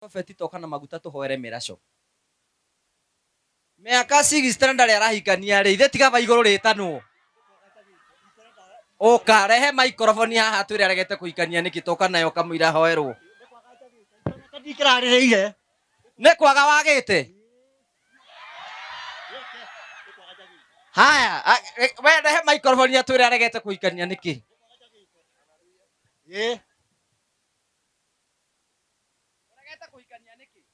Prophet toka na maguta tũhoere mĩraco. Mĩaka 60 na ndarĩ arahikania rĩ, ithe tiga ba igũrũ rĩtanwo. Ũka rehe microphone haha twĩre aregete kũhikania nĩkĩ toka nayo kamũira hoerwo. Ndikĩrarĩrĩire. Nĩ kwaga wagĩte? Haya, we rehe microphone atwĩre aregete kũhikania nĩkĩ. Ĩĩ.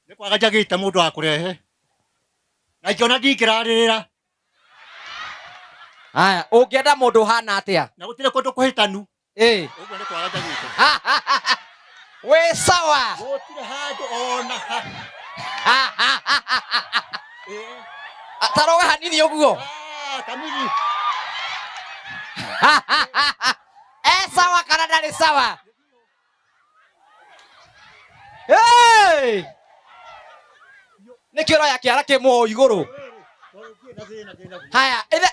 Nĩ kwaga njagĩte mũndũ wa kũrehe. Na ingĩona ndingĩrarĩrĩra. Haya, ũngĩenda mũndũ ũhana atĩa? Na gũtirĩ kũndũ kũhĩtanu. Ĩĩ. Ũguo nĩ kwaga njagĩte. Wĩ sawa. Gũtirĩ handũ ona ha. Ĩĩ. Taroga hanini ũguo. Ah, kamiri. E sawa kana ndarĩ sawa? Hey! Nĩkĩ ũroya kĩara kĩ mũo igũrũ? Haya, ithe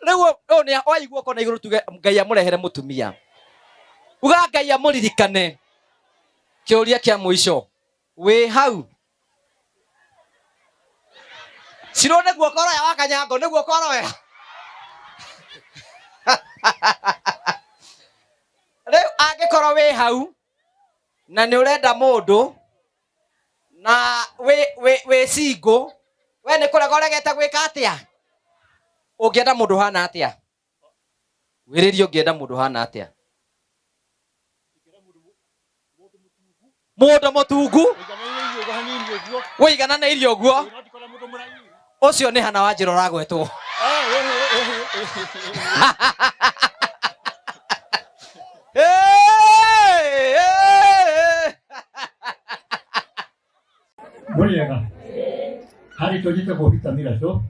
rĩu ũyũ nĩ oya guoko na igũrũ tuge Ngai amũrehere mũtumia. Uga Ngai amũririkane. Kĩũria kĩa mũico. Wĩ hau? Cirwo nĩ guoko ũroya wa kanyango, nĩ guoko ũroya. Rĩu angĩkorwo wĩ hau na nĩ ũrenda mũndũ na wĩ wĩ wĩ single, we nĩ kũrega ũregete gwĩka atĩa? Ũngĩenda mũndũ ũhana atĩa? Wĩrĩrie ũngĩenda mũndũ ũhana atĩa? Mũndũ mũtungu wĩigananĩirie ũguo, ũcio nĩ hana wa njĩra ũragwetwo. Hey, hey. Mũrĩega harĩ tũnyitagwo Peter Miraco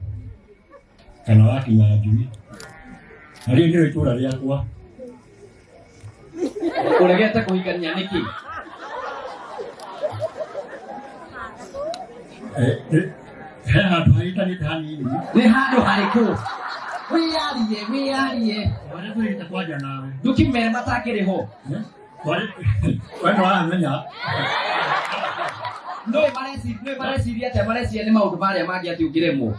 kana wa Kinyanjui na rĩrĩ nĩrĩo itũra rĩakwa. Ũregete kũhikania nĩkĩ? Eh, eh, he handũ hahĩtanĩte hanini. Nĩ handũ harĩkũ? Wĩyarie, wĩyarie. Harĩa tũrĩte kwaria nawe. Ndũkĩmere matakĩrĩ ho. Eh? We nĩwaramenya. Nũĩ mareciria mareciria atĩa mareciria nĩ maũndũ marĩa mangĩ atĩ ũngĩremwo.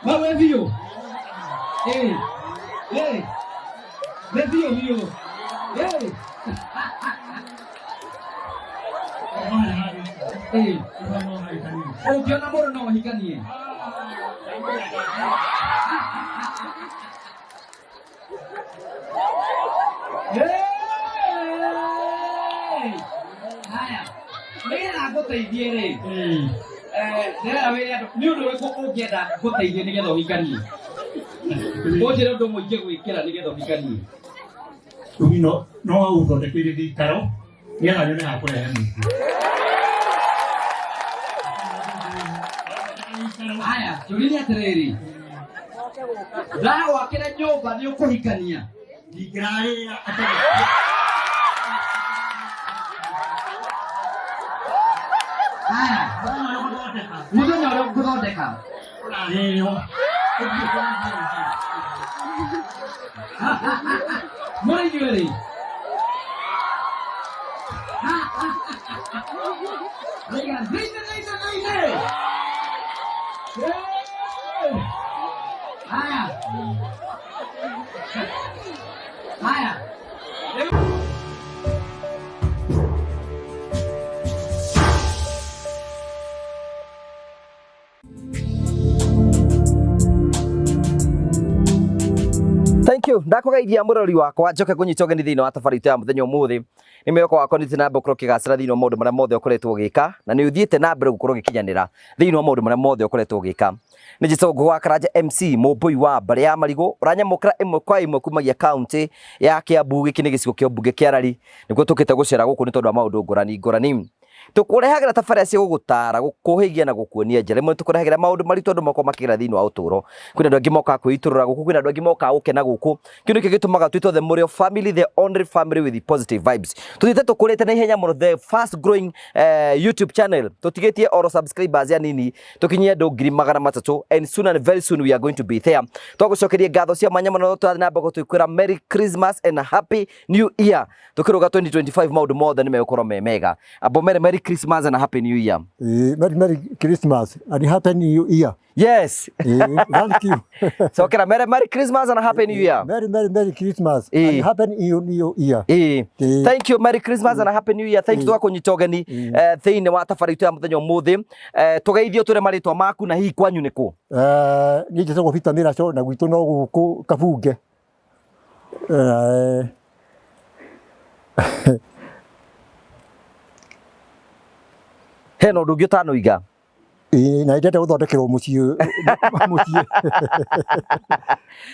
Mawe biũ. Ĩĩ. Ĩĩ. Nĩ biũ biũ. Ĩĩ. Ĩĩ. Ũngĩona mũndũ no ũhikanie. Hey! Haya, nĩgetha ngũteithie rĩ, eh, ndĩrenda wĩre andũ nĩ ũndũ ũrĩkũ ũngĩenda ngũteithie nĩgetha ũhikanie? Ũnjĩre ũndũ ũmwe ingĩgwĩkĩra nĩgetha ũhikanie. Rĩu no no ũthondekeire gĩikaro nĩgetha nyone ha kũrehe mũtu. Haya, kĩũria nĩ atĩrĩrĩ, ndagwakĩra nyũmba nĩ ũkũhikania? Ndingĩrarĩrĩra atĩ Haya, mũthenya ũrĩa ngũthondeka. ũrarĩrĩrwo. Mũrĩ inyuĩ rĩ? Raiga, thĩinĩ, thĩinĩ, thĩinĩ. Hey! Haya. Haya. Thank you. Ndakũgeithia mũrori wakwa njoke kũnyita ũgeni thĩinĩ wa tabarĩra itũ ya mũthenya ũmũthĩ. Nĩ mwĩhoko wakwa nĩ ũthiĩte na mbere gũkorwo ũkĩgacĩra thĩinĩ wa maũndũ marĩa mothe ũkoretwo ũgĩka na nĩ ũthiĩte na mbere gũkorwo ũgĩkinyanĩra thĩinĩ wa maũndũ marĩa mothe ũkoretwo ũgĩka. Nĩ njĩtagwo Ngũgĩ wa Karanja MC mũmbũi wa mbarĩ ya marigũ ũranyamũkĩra ĩmwe kwa ĩmwe kumagia kaunti ya Kiambu. Gĩkĩ nĩ gĩcigo kĩa ũmbunge kĩa Rari nĩkuo tũkĩte gũcera gũkũ nĩ tondũ wa maũndũ ngũrani ngũrani. Tũkũrehagĩra tabarĩra cia gũgũtara, gũkũhĩgia na gũkuonia njĩra. Rĩmwe tũkũrehagĩra maũndũ maritũ andũ makoragwo makĩgera thĩinĩ wa ũtũũro. Kwĩna andũ angĩ mokaga kwĩitũrũra gũkũ, kwĩna andũ angĩ mokaga gũkena gũkũ. Kĩu nĩkĩo gĩtũmaga twĩtwo The Mũrĩo Family, the only family with positive vibes. Tũthiĩte tũkũrĩte na ihenya mũno, the fast growing YouTube channel. Tũtigĩtie oro subscribers anini, tũkinyie andũ 300,000, and soon and very soon we are going to be there. Twagũcokeria ngatho cia mwanya mũno, tũrathiĩ na mbere gũtwĩkwĩra Merry Christmas and a Happy New Year. Tũkĩrũga 2025 maũndũ mothe nĩ megũkorwo me mega. Abo mere Merry Christmas and a Happy New Year. Merry Merry Christmas and Happy New Year. Yes. Thank you. Cokera mere Merry Christmas and a Happy New Year. Merry Merry Merry Christmas and Happy New Year. Thank you. Merry Christmas and a Happy New Year. Thank you twakũnyita ũgeni thĩinĩ wa tabarĩra itũ ya mũthenya ũmũthĩ. Tũgeithio tũre marĩtwa maku na hihi kwanyu nĩ kũ? Niĩ njĩtagwo Peter Mĩraco na gwitũ no gũkũ Kabunge. Hena ũndũ ũngĩ ũtanoiga? Ĩĩ, na ndĩrenda gũthondekerwo mũciĩ mũciĩ.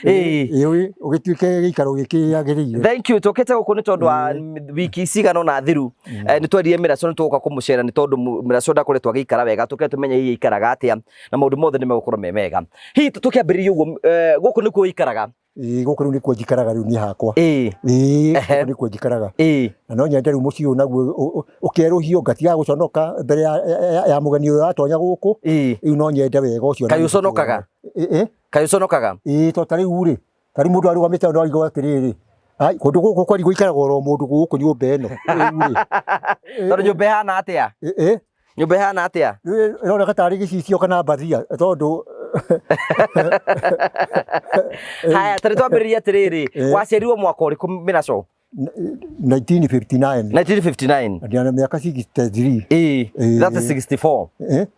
Ĩĩ, ũgĩtuĩke gĩikaro gĩkĩ yagĩrĩire. Thank you. Tũkĩte gũkũ nĩ tondũ wa wiki cigana ũna thiru. Nĩ twerire Mĩraco nĩ tũgũka kũmũcera nĩ tondũ Mĩraco ndakoretwo agĩikara wega. Tũke tũmenye hihi aikaraga atĩa na maũndũ mothe nĩ megũkorwo me mega. Hihi tũkĩambĩrĩria ũguo, gũkũ nĩkuo ũikaraga? Ĩĩ, gũkũ rĩu nĩkuo njikaraga rĩu niĩ hakwa. Ĩĩ, gũkũ nĩkuo njikaraga. Na no nyende rĩu mũciĩ ũyũ naguo ũkerũhio ngatigaga gũconoka mbere ya mũgeni ũyũ ũratonya gũkũ. Rĩu no nyende wega ũcio. Kaĩ ũconokaga? Kaĩ ũconokaga? Ĩĩ, to ta rĩu rĩ, ta rĩu mũndũ arũgamĩte hau no arigwo atĩrĩrĩ, ai, kũndũ gũkũ kwari gũikaraga oro mũndũ gũkũ nyũmba ĩno. Rĩu rĩ. Tondũ nyũmba ĩhana atĩa? Nyũmba ĩhana atĩa? Rĩu ĩroneka tarĩ gĩcicio kana mbathia tondũ Haya, tarĩ twambĩrĩrie atĩrĩrĩ, waciarirwo mwaka ũrĩkũ Mĩraco? 1959. 1959. Ndĩna mĩaka 63. Ĩĩ, that's 64.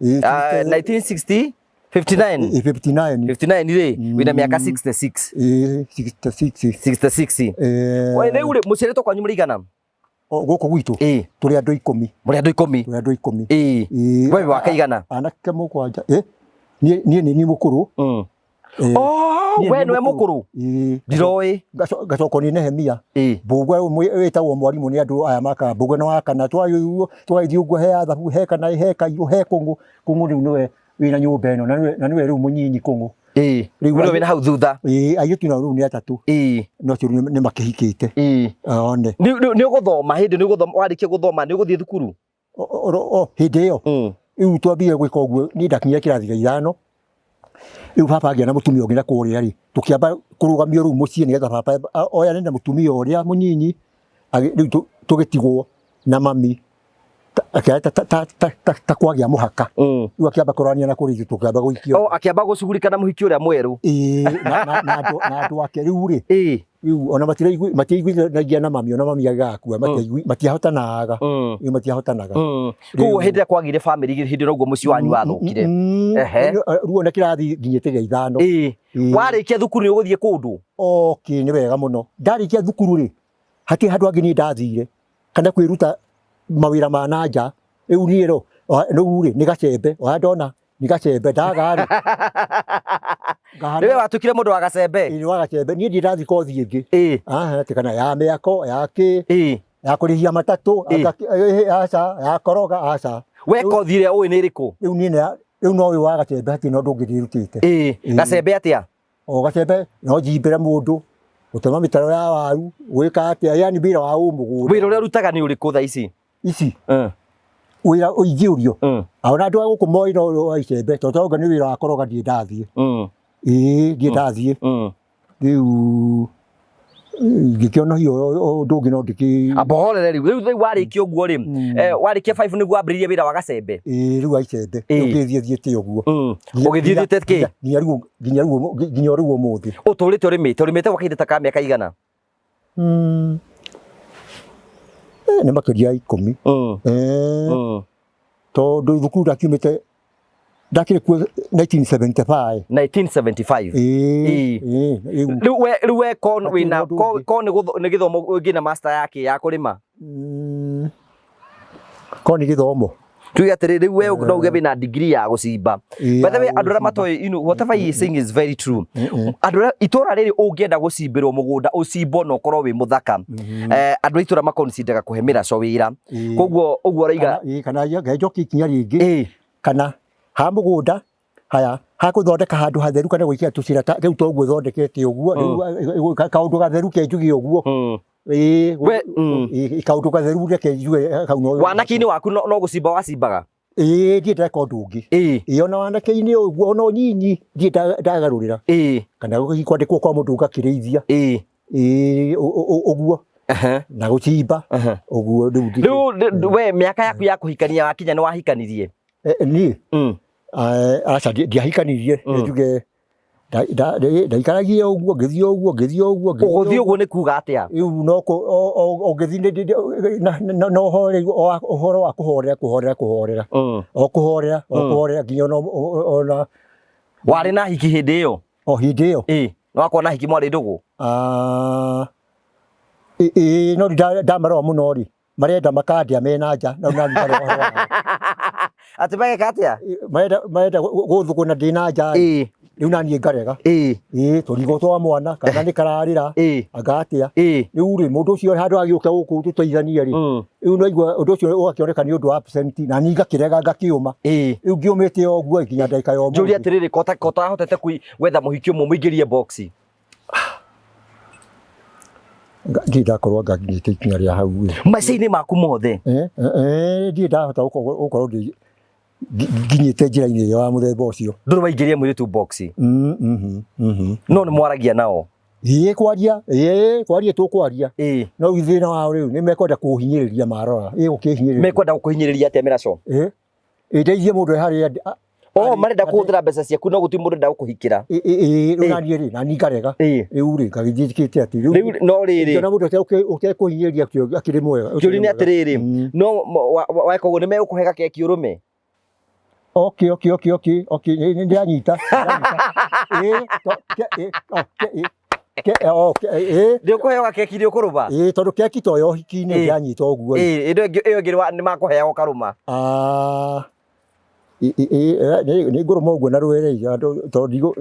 1960 59. 59. 59 rĩ, wĩna mĩaka 66. Ĩĩ, 66. 66. We rĩu rĩ, mũciarĩtwo kwanyu mũrĩ igana? Gũkũ gwitũ tũrĩ andũ 10. Mũrĩ andũ 10? Tũrĩ andũ 10. Ĩĩ. We wĩ wa kaigana? Anake 7. Niĩ nĩ niĩ mũkũrũ. Oh, we nĩwe mũkũrũ? Ndiroĩ. Ngacokwo nĩ Nehemia. Mbũgua wĩtagwo mwarimũ nĩ andũ aya makaga Mbũgua nĩ wa kana. Twagĩthiĩ ũguo he Athabu, he Kanaĩ, he Kairũ, he Kũng'ũ. Kũng'ũ rĩu nĩwe wĩna nyũmba ĩno na nĩwe rĩu mũnyinyi Kũng'ũ. Rĩu wĩna hau thutha. Ĩĩ, airĩtu nao rĩu nĩ 3. No acio rĩu nĩ makĩhikĩte. One. Nĩ ũgũthoma hĩndĩ nĩ ũgũthoma, warĩkia gũthoma nĩ ũgũthiĩ thukuru? Hĩndĩ ĩyo. Rĩu twambire gwĩka ũguo, niĩ ndakinyire kĩrathi gĩa 5. Rĩu baba agĩa na mũtumia ũngĩ na kũrĩa rĩ, tũkĩamba kũrũgamio rĩu mũciĩ nĩgetha baba oyane na mũtumia ũrĩa mũnyinyi, rĩu tũgĩtigwo na mami ta kwagĩa mũhaka. Rĩu akĩamba kũrorania na kũrĩa ithuĩ tũkĩamba gũikio. Oh, akĩamba gũcugurika na mũhiki ũrĩa mwerũ. Ĩĩ, na andũ ake rĩu rĩ, rĩu ona matiaiguithanagia na mami, ona mami agakua, matiahotanaga. Rĩu matiahotanaga. Koguo hĩndĩ ĩrĩa kwagĩire famĩlĩ igĩrĩ, hĩndĩ ĩyo noguo mũciĩ wanyu wathũkire. Rĩu ona kĩrathi nginyĩte gĩa 5. Warĩkia thukuru nĩ ũgũthiĩ kũndũ? Okay, nĩ wega mũno. Ndarĩkia thukuru rĩ, hatirĩ handũ hangĩ niĩ ndathire kana kwĩruta mawĩra ma na nja. Rĩu niĩ ro, rĩu rĩ, nĩ gacembe, ona ndona nĩ gacembe ndaga rĩ. Rĩu watuĩkire mũndũ wa gacembe? Ĩĩ, wa gacembe. Niĩ ndirĩ ndathiĩ kothi ĩngĩ. Aha, atĩ kana ya mĩako, ya kĩ, ya kũrĩhia matatũ, aca, ya koroga, aca. We kothi ĩrĩa ũĩ nĩ ĩrĩkũ? Rĩu niĩ nĩ rĩu no ũyũ wa gacembe hatirĩ na ũndũ ũngĩ ndĩrutĩte. Gacembe atĩa? O gacembe no njimbĩre mũndũ, gũtema mĩtaro ya waru, gwĩka atĩa, yani wĩra wa ũmũgũnda. Wĩra ũrĩa ũrutaga nĩ ũrĩkũ thaa ici? Ici? Wĩra ũingĩũrio. Ona andũ a gũkũ moĩ no wa icembe, tondũ tonga nĩ wĩra wa koroga ndirĩ ndathiĩ. Ĩĩ, ndirĩ ndathiĩ. Rĩu ngĩkĩona hiyo ũndũ ũngĩ no ndĩkĩ Amba horere rĩu. Rĩu warĩkia ũguo rĩ, warĩkia 5 nĩguo wambĩrĩirie wĩra wa gacembe? Ĩĩ, rĩu wa icembe. Rĩu ngĩthiĩ thiĩte ũguo. Ũgĩthiĩ thiĩte kĩ? Nginya rĩu, nginya rĩu, nginya rĩu ũmũthĩ. Ũtũrĩte ũrĩmĩte, ũrĩmĩte gwa kahinda ta ka mĩaka igana? Nĩ makĩria ya 10. Tondũ thukuru ndakiumĩte, ndakĩrĩ kuo 1975. 1975. Ĩĩ, rĩu. Rĩu we ko wĩna, ko nĩ gĩthomo ũngĩ na master yake ya kũrĩma? Ko nĩ gĩthomo. Tuge atĩrĩ, rĩu we no uge wĩna degree ya gũcimba. Ĩĩ, By the way, ya andũ arĩa gũcimba. matoĩ, whatever he is saying is very true. Andũ arĩa itũra rĩrĩ ũngĩenda gũcimbĩrwo mũgũnda ũcimbwo na ũkorwo wĩ mũthaka, andũ a itũra makonsideraga kũhe mĩraco wĩra. Koguo ũguo araiga. Kana ĩĩ, kana njoki ikinya rĩngĩ kana ha mũgũnda haya ha gũthondeka handũ hatheru kana gwĩkĩra tũcĩra rĩu toguo thondekete ũguo rĩu kaũndũ gatheru ke njuge ũguo. Ĩĩ, We. Ĩĩ, kaũndũ gatheru reke njuge kau no Wanake-inĩ waku no gũcimba wacimbaga? Ĩĩ, ndiĩ ndeka ũndũ ũngĩ. Ĩĩ, ona wanake-inĩ ũguo ona ũnyinyi ndiĩ ndagarũrĩra kana kwandĩkwo kwa mũndũ ngakĩrĩithia. Ĩĩ, ũguo na gũcimba ũguo rĩu Rĩu we mĩaka yaku ya kũhikania wakinya nĩ wahikanirie? Niĩ aca, ndiahikanirie. Njuge ndaikaragia ũguo, ngĩthiĩ ũguo, ngĩthiĩ ũguo, ngĩthiĩ. Ũgũthiĩ ũguo nĩ kuga atĩa? Rĩu no ũngĩthiĩ no ũhoro wa kũhorera, kũhorera, kũhorera, o kũhorera, o kũhorera nginya ona Warĩ na hiki hĩndĩ ĩyo? O hĩndĩ ĩyo. Ĩĩ, nĩ wakorwo na hiki mwarĩ ndũgũ? Ah, ĩĩ, no ndamarora mũno rĩ, marenda makandĩa mena nja na nani ndarora ũhoro wao. Atĩ mageka atĩa? Marenda gũthũgũna ndĩ na nja rĩ, rĩu naniĩ ngarega. Ĩĩ, tũrigo twa mwana kana nĩ kararĩra anga atĩa. Rĩu rĩ, mũndũ ũcio handũ agĩũka gũkũ tũteithanie rĩ, rĩu naigua ũndũ ũcio ũgakĩoneka nĩ ũndũ wa absent na niĩ ngakĩrega ngakĩũma. Rĩu ngĩũmĩte o ũguo nginya ndagĩka ya Njũrie ũmũthĩ. atĩrĩrĩ, kota hotete gwetha mũhiki ũmwe mũingĩrie box? Ndirĩ ndakorwo nginyĩte ikinya rĩa hau ĩ. Maica-inĩ maku mothe? Ndirĩ ndahota gũkorwo nginyĩte njĩra-inĩ ĩyo ya mũthemba ũcio. Ndũrĩ waingĩria mũirĩtu box? No nĩ mwaragia nao? Ĩĩ, kwaria, ĩĩ, kwaria tũkwaria. No rĩu thĩna wao rĩu nĩ mekwenda kũhinyĩrĩria marora. Ĩĩ, gũkĩhinyĩrĩria. Mekwenda gũkũhinyĩrĩria atĩa, mĩraco? Ĩĩ. Ĩndeithie mũndũ e harĩa Oh, marenda kũhũthĩra mbeca ciaku no gũtirĩ mũndũ ũrenda gũkũhikĩra. Ĩĩ, rĩu naniĩ rĩ, nani ngarega. Rĩu rĩ, ngagĩthiĩ njĩkĩte atĩ rĩu Rĩu no rĩrĩ ngĩona mũndũ ũtekũhinyĩrĩria akĩrĩ mwega. Kĩũria nĩ atĩrĩrĩ, no weka ũguo nĩ megũkũhe gakeki ũrũme? Okay, nĩ ndĩranyita. Ĩĩ, ĩĩ, okay, ĩĩ. Nĩ ũkũheo gakeki, nĩ ũkũrũma? Ĩĩ, tondũ keki to ya ũhiki-inĩ ndĩranyita ũguo. Ĩĩ, ĩyo ĩngĩ nĩ makũheaga ũkarũma? Ah, nĩ ngũrũma ũguo na rwere tondũ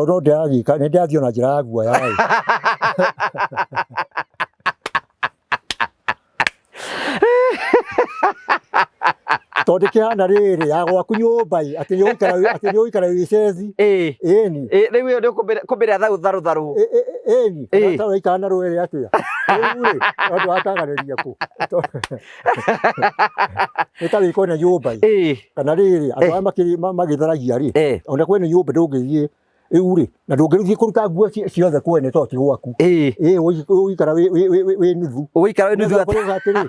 no ndĩragĩka, nĩ ndĩrathiĩ ona njĩra ya guoya ĩ. Tondũ kĩhana rĩrĩ ya gwaku nyũmba ĩ, atĩ nĩ ũgũikara wĩ ceci. Ĩni. Rĩu ĩyo nĩ ũkũmĩrĩa tharũ tharũ tharũ. Ĩni, ta ũraikara na rwere atĩa? Rĩu rĩ, andũ ataganĩria kũ? Nĩ ta wĩ kwene nyũmba ĩ. Kana rĩrĩ, andũ arĩa magĩtharagia rĩ, ona kwene nyũmba ndũngĩthiĩ rĩu rĩ, na ndũngĩthiĩ kũruta nguo ciothe kwene tondũ ti gwaku. Ĩĩ, ũgũikara wĩ nuthu. Ũgũikara wĩ nuthu atĩa? Atĩrĩ,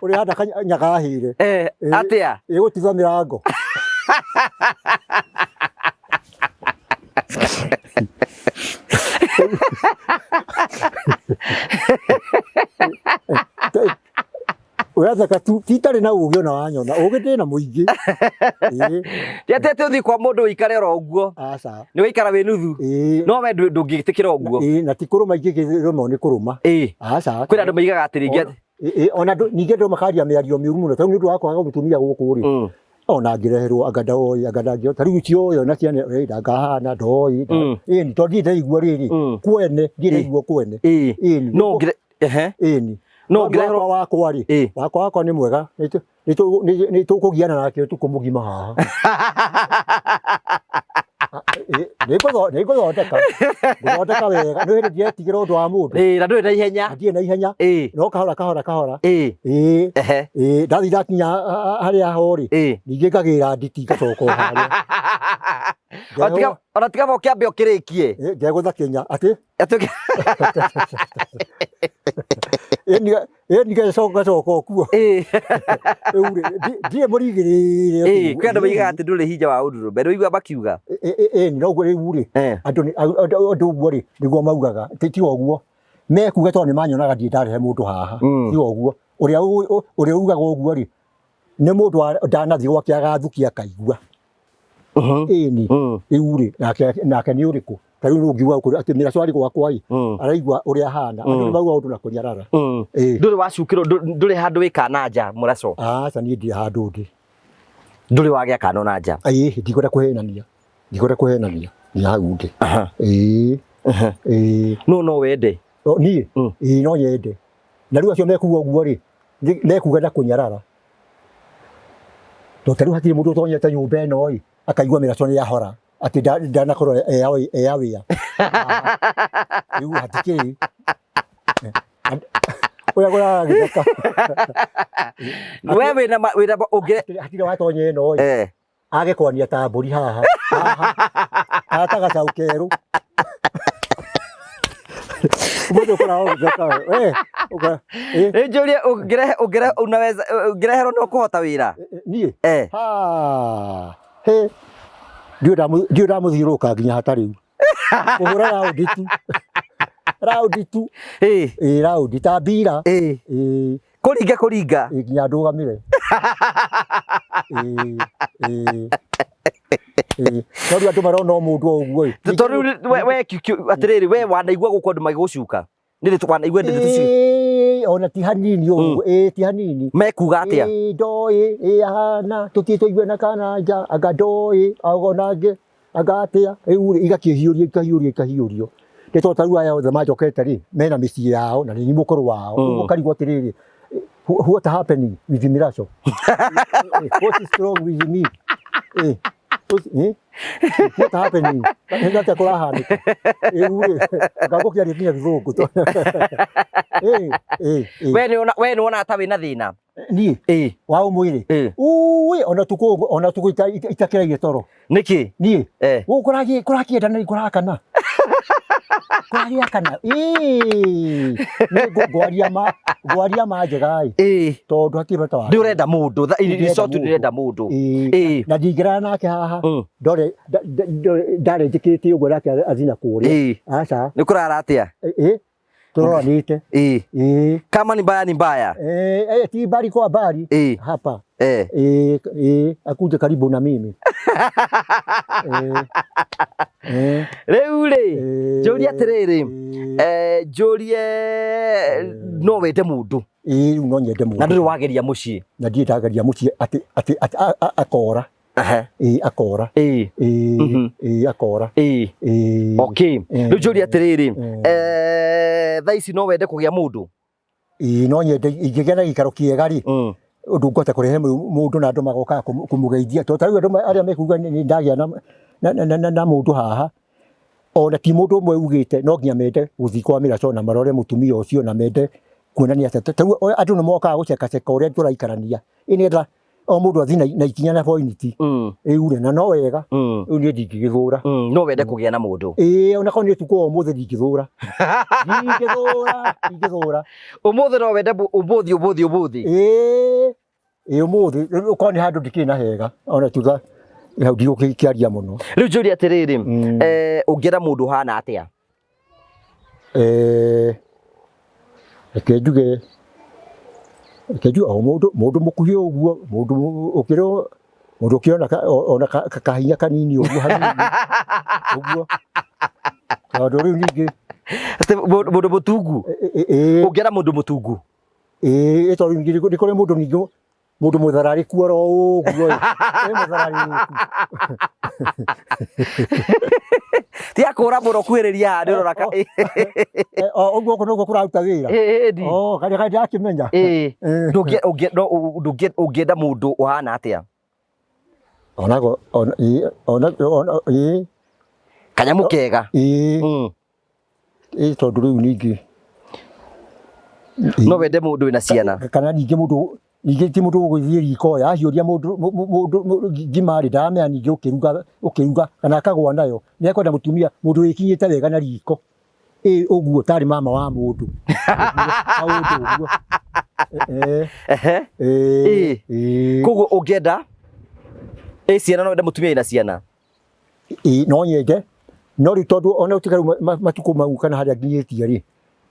ũrĩhanda kanyagahĩre. Atĩa? Ĩgũtiga mĩrango. Ũratheka tu, ti itarĩ na ũgĩ ona wanyona, ũgĩ ndĩ na mũingĩ. Ĩĩ. Ti atĩ atĩ ũthiĩ kwa mũndũ ũikare oro ũguo. Aca. Nĩ waikara wĩ nuthu. Ĩĩ. No we ndũngĩtĩkĩra ũguo. Ĩĩ, na ti kũrũma ingĩkĩrũmwo nĩ kũrũma. Aca. Kwĩna andũ maigaga atĩ rĩngĩ atĩ Ĩĩ, ona andũ ningĩ andũ makaria mĩario mĩũru mũno tondũ nĩ ũndũ wa kwaga mũtumia gũkũ rĩ. Ona ngĩreherwo anga ndoĩ, anga ndangĩhota rĩu cioyo na ciana ĩ ndangahana ndoĩ. Ĩni, tondũ ndirĩ ndaigua rĩrĩ kwene, ndirĩ ndaigua kwene. Ĩni. No ũngĩre ehe. Ĩni. No ũngĩreherwo wakwa rĩ, wakwa nĩ mwega, nĩ tũkũgiana nake ũtukũ mũgima haha. Nĩ ngũthondeka, ngũthondeka wega, nĩ hĩndĩ ndiretigĩra ũndũ wa mũndũ. Ĩĩ, na ndũrĩ na ihenya. Na ndirĩ na ihenya. No kahora kahora kahora. Ĩĩ. Ĩĩ, ndathiĩ ndakinya harĩa ho rĩ, ningĩ ngagĩra nditi ngacoka o harĩa. Ona tiga ũkĩambe ũkĩrĩkie. Ngegũtha kĩnya atĩ. Ĩĩ, ngacoka o kuo. Rĩu rĩ, ndirĩ mũrigĩrĩrie. Ĩĩ, kwĩ andũ maigaga atĩ ndũrĩ hinya wa ũndũrũme, nĩ ũigua makiuga? Ĩĩ, no ũguo rĩu rĩ, andũ ũguo rĩ, nĩguo maugaga, ti ũguo. Mekuga tondũ nĩ manyonaga ndirĩ ndarehe mũndũ haha, ti ũguo. Ũrĩa ugaga ũguo rĩ, nĩ mũndũ ndanathiĩ gwake agathukia akaigua. Ĩni, rĩu rĩ, nake nĩ ũrĩkũ? Ta rĩu nũngiuga atĩ mĩraco arĩ gwakwa ĩ, araigua ũrĩa ahana. Andũ nĩ maugaga ũndũ na kũnyarara. Ĩĩ. Ndũrĩ wacukĩrwo, ndũrĩ handũ wĩ kana nja mũraco? Aca, niĩ ndirĩ handũ ndĩ. Ndũrĩ wagĩa kana ona nja? Ĩĩ, ndikwenda kũhenania, ndikwenda kũhenania, nĩ hau ndĩ. Ĩĩ. Ĩĩ. No no wende? Niĩ? Ĩĩ, no nyende. Na rĩu acio mekuga ũguo rĩ, mekuga na kũnyarara. Tondũ ta rĩu hatirĩ mũndũ ũtonyete nyũmba ĩno ĩ, akaigua mĩraco nĩ yahora, atĩ ndanakorwo eyawĩa. Rĩu hatikĩrĩ. Ũrĩa ngũraga gĩthaka. We wĩna wĩna ũngĩ Hatirĩ watonya ĩno ĩ. Age kwania ta mbũri haha. Haha. Haha ta gacaũ kerũ. Ũmũthĩ ũkoraga ũgĩtheka we. Ũkora, ĩ. Rĩu njũrie, ũngĩrehe ũngĩrehe unaweza ũngĩreherwo nĩ ũkũhota wĩra? Niĩ? Eh. Ha. He. Ndiũĩ ndamũthiũrũrũka nginya hatarĩ rĩu. Kũhũra raundi tu. Raundi tu. Ĩ. Ĩ, raundi ta mbira. Ĩ. Ĩ. Kũringa kũringa. Ĩ, nginya ndũgamĩre. Ĩ, ĩ. Ĩ. No rĩu andũ marona o mũndũ o ũguo ĩ. Tondũ rĩu we atĩrĩrĩ, we wanaigua gũkũ andũ magĩgũcuka? Nĩ rĩ wanaigua ndeto icio? Ĩ, ona ti hanini ũguo. Ĩ, ti hanini. Mekuga atĩa? Ĩ, ndoĩ, ĩ ahana, tũthiĩ tũigue na kana nja, anga ndoĩ, ona angĩ, anga atĩa, rĩu rĩ, igakĩhiũrio, ikahiũrio, ikahiũrio. Nĩ tondũ ta rĩu aya othe manjokete rĩ, mena mĩciĩ yao, na nĩ niĩ mũkũrũ wao. Rĩu ũkarigwo atĩrĩrĩ, what happening with Miraco? What is wrong with me? What happening? Nĩ atĩa kũrahanĩka? Rĩu rĩ, anga ngũkĩaria nginya gĩthũngũ. We nĩ wonaga ta wĩna thĩna? Niĩ? Ĩ. Wa ũmwĩrĩ? Ĩ. Ui, ona tukũ, ona tukũ itakĩraire toro. Nĩkĩ? Niĩ? Gũkũ kũrakĩenda na kũrakana. Kũragĩakana. Ĩĩ. Niĩ ngwaria ma, ngwaria ma njega ĩ. Ĩ. Tondũ hatirĩ bata wa. Nĩ ũrenda mũndũ. Tha, Nĩ ndĩrenda short mũndũ. ndĩrenda mũndũ. Ĩ. Ĩ. Na ndingĩrara nake haha. Ndore, ndarĩ njĩkĩte ũguo nake athiĩ na kũrĩa. Ĩ. Aca. Nĩ kũrara atĩa? Ĩ. Tũroranĩte. Ĩ. Ĩ. Kama ni mbaya ni mbaya. Ti mbali kwa mbali. Ĩ. Hapa. Ĩ. Ĩ, akuje karibu na mimi. Ĩ. Rĩu rĩ, njũrie atĩrĩrĩ, njũrie no wende mũndũ? Ĩ, rĩu no nyende mũndũ. Na ndũrĩ wageria mũciĩ? Na ndirĩ ndageria mũciĩ atĩ, atĩ, atĩ, akora. Ĩ, akora. Ĩ. Ĩ, ĩ, akora. Ĩ. Ĩ. Okay. Rĩu njũrie atĩrĩrĩ, thaa ici no wende kũgĩa mũndũ? Ĩ, no nyende ingĩgĩa na gĩikaro kĩega rĩ, ũndũ ngũhota kũrehe mũndũ na andũ magokaga kũmũgeithia. Tondũ ta rĩu andũ arĩa mekuga nĩ ndagĩa na mũndũ haha, ona ti mũndũ ũmwe ugĩte no nginya mende gũthiĩ kwa mĩraco na marore mũtumia ũcio na mende kuonania atĩ ta rĩu andũ nĩ mokaga gũcekaceka ũrĩa tũraikarania. Ĩ nĩgetha o mũndũ athiĩ na ikinya na pointi. Rĩu rĩ, na no wega. Rĩu niĩ ndingĩgĩthũra. No wende kũgĩa na mũndũ? Ĩĩ, ona korwo nĩ ũtukũ wa ũmũthĩ ndingĩthũra. Ndingĩthũra, ndingĩthũra. Ũmũthĩ no wende ũmũthĩ, ũmũthĩ, ũmũthĩ? Ĩĩ, ĩĩ ũmũthĩ, rĩu okorwo nĩ handũ ndikĩrĩ na hega, ona tuga hau ndigũkĩaria mũno. Rĩu njũrie atĩrĩrĩ, ũngĩenda mũndũ ũhana atĩa? Reke njuge, reke njuge o mũndũ, mũndũ mũkuhĩ ũguo, mũndũ ũkĩrĩ, mũndũ ũkĩrĩ ona kahinya kanini ũguo hanini ũguo, tondũ rĩu ningĩ Atĩ mũndũ mũtungu? Ĩĩ. Ũngĩenda mũndũ mũtungu? Ĩĩ, tondũ ningĩ nĩ kũrĩ mũndũ ningĩ Mũndũ mũthararĩku oro ũguo ĩ. Ĩ mũthararĩku. Ti akũra mũno kuhĩrĩria haha nĩ ũrora ka. O ũguo gũkũ nĩguo kũraruta wĩra. Ĩĩ ni. Oh, karĩa karĩa ndakĩmenya. Ĩĩ. Ndũngĩ ũngĩ no ndũngĩ ũngĩenda mũndũ ũhana atĩa? Onago ona ĩ ona ona ĩ. Kanyamũ kega. Ĩĩ. Ĩ tondũ rĩu ningĩ. No wende mũndũ wĩna ciana. Kana ningĩ mũndũ ningĩ ti mũndũ ũgũthiĩ riko oya ahiũria mũndũ mũndũ ngima rĩ ndaramenya ningĩ ũkĩruga ũkĩruga kana akagwa nayo nĩ ekwenda mũtumia mũndũ wĩkinyĩte wega na riko ĩ ũguo tarĩ mama wa mũndũ kaũndũ ũguo. Ĩ. Koguo ũngĩenda ĩ ciana no wende mũtumia wĩna ciana? Ĩ no nyende no rĩu tondũ ona ũtiga rĩu matukũ mau kana harĩa nginyĩtie rĩ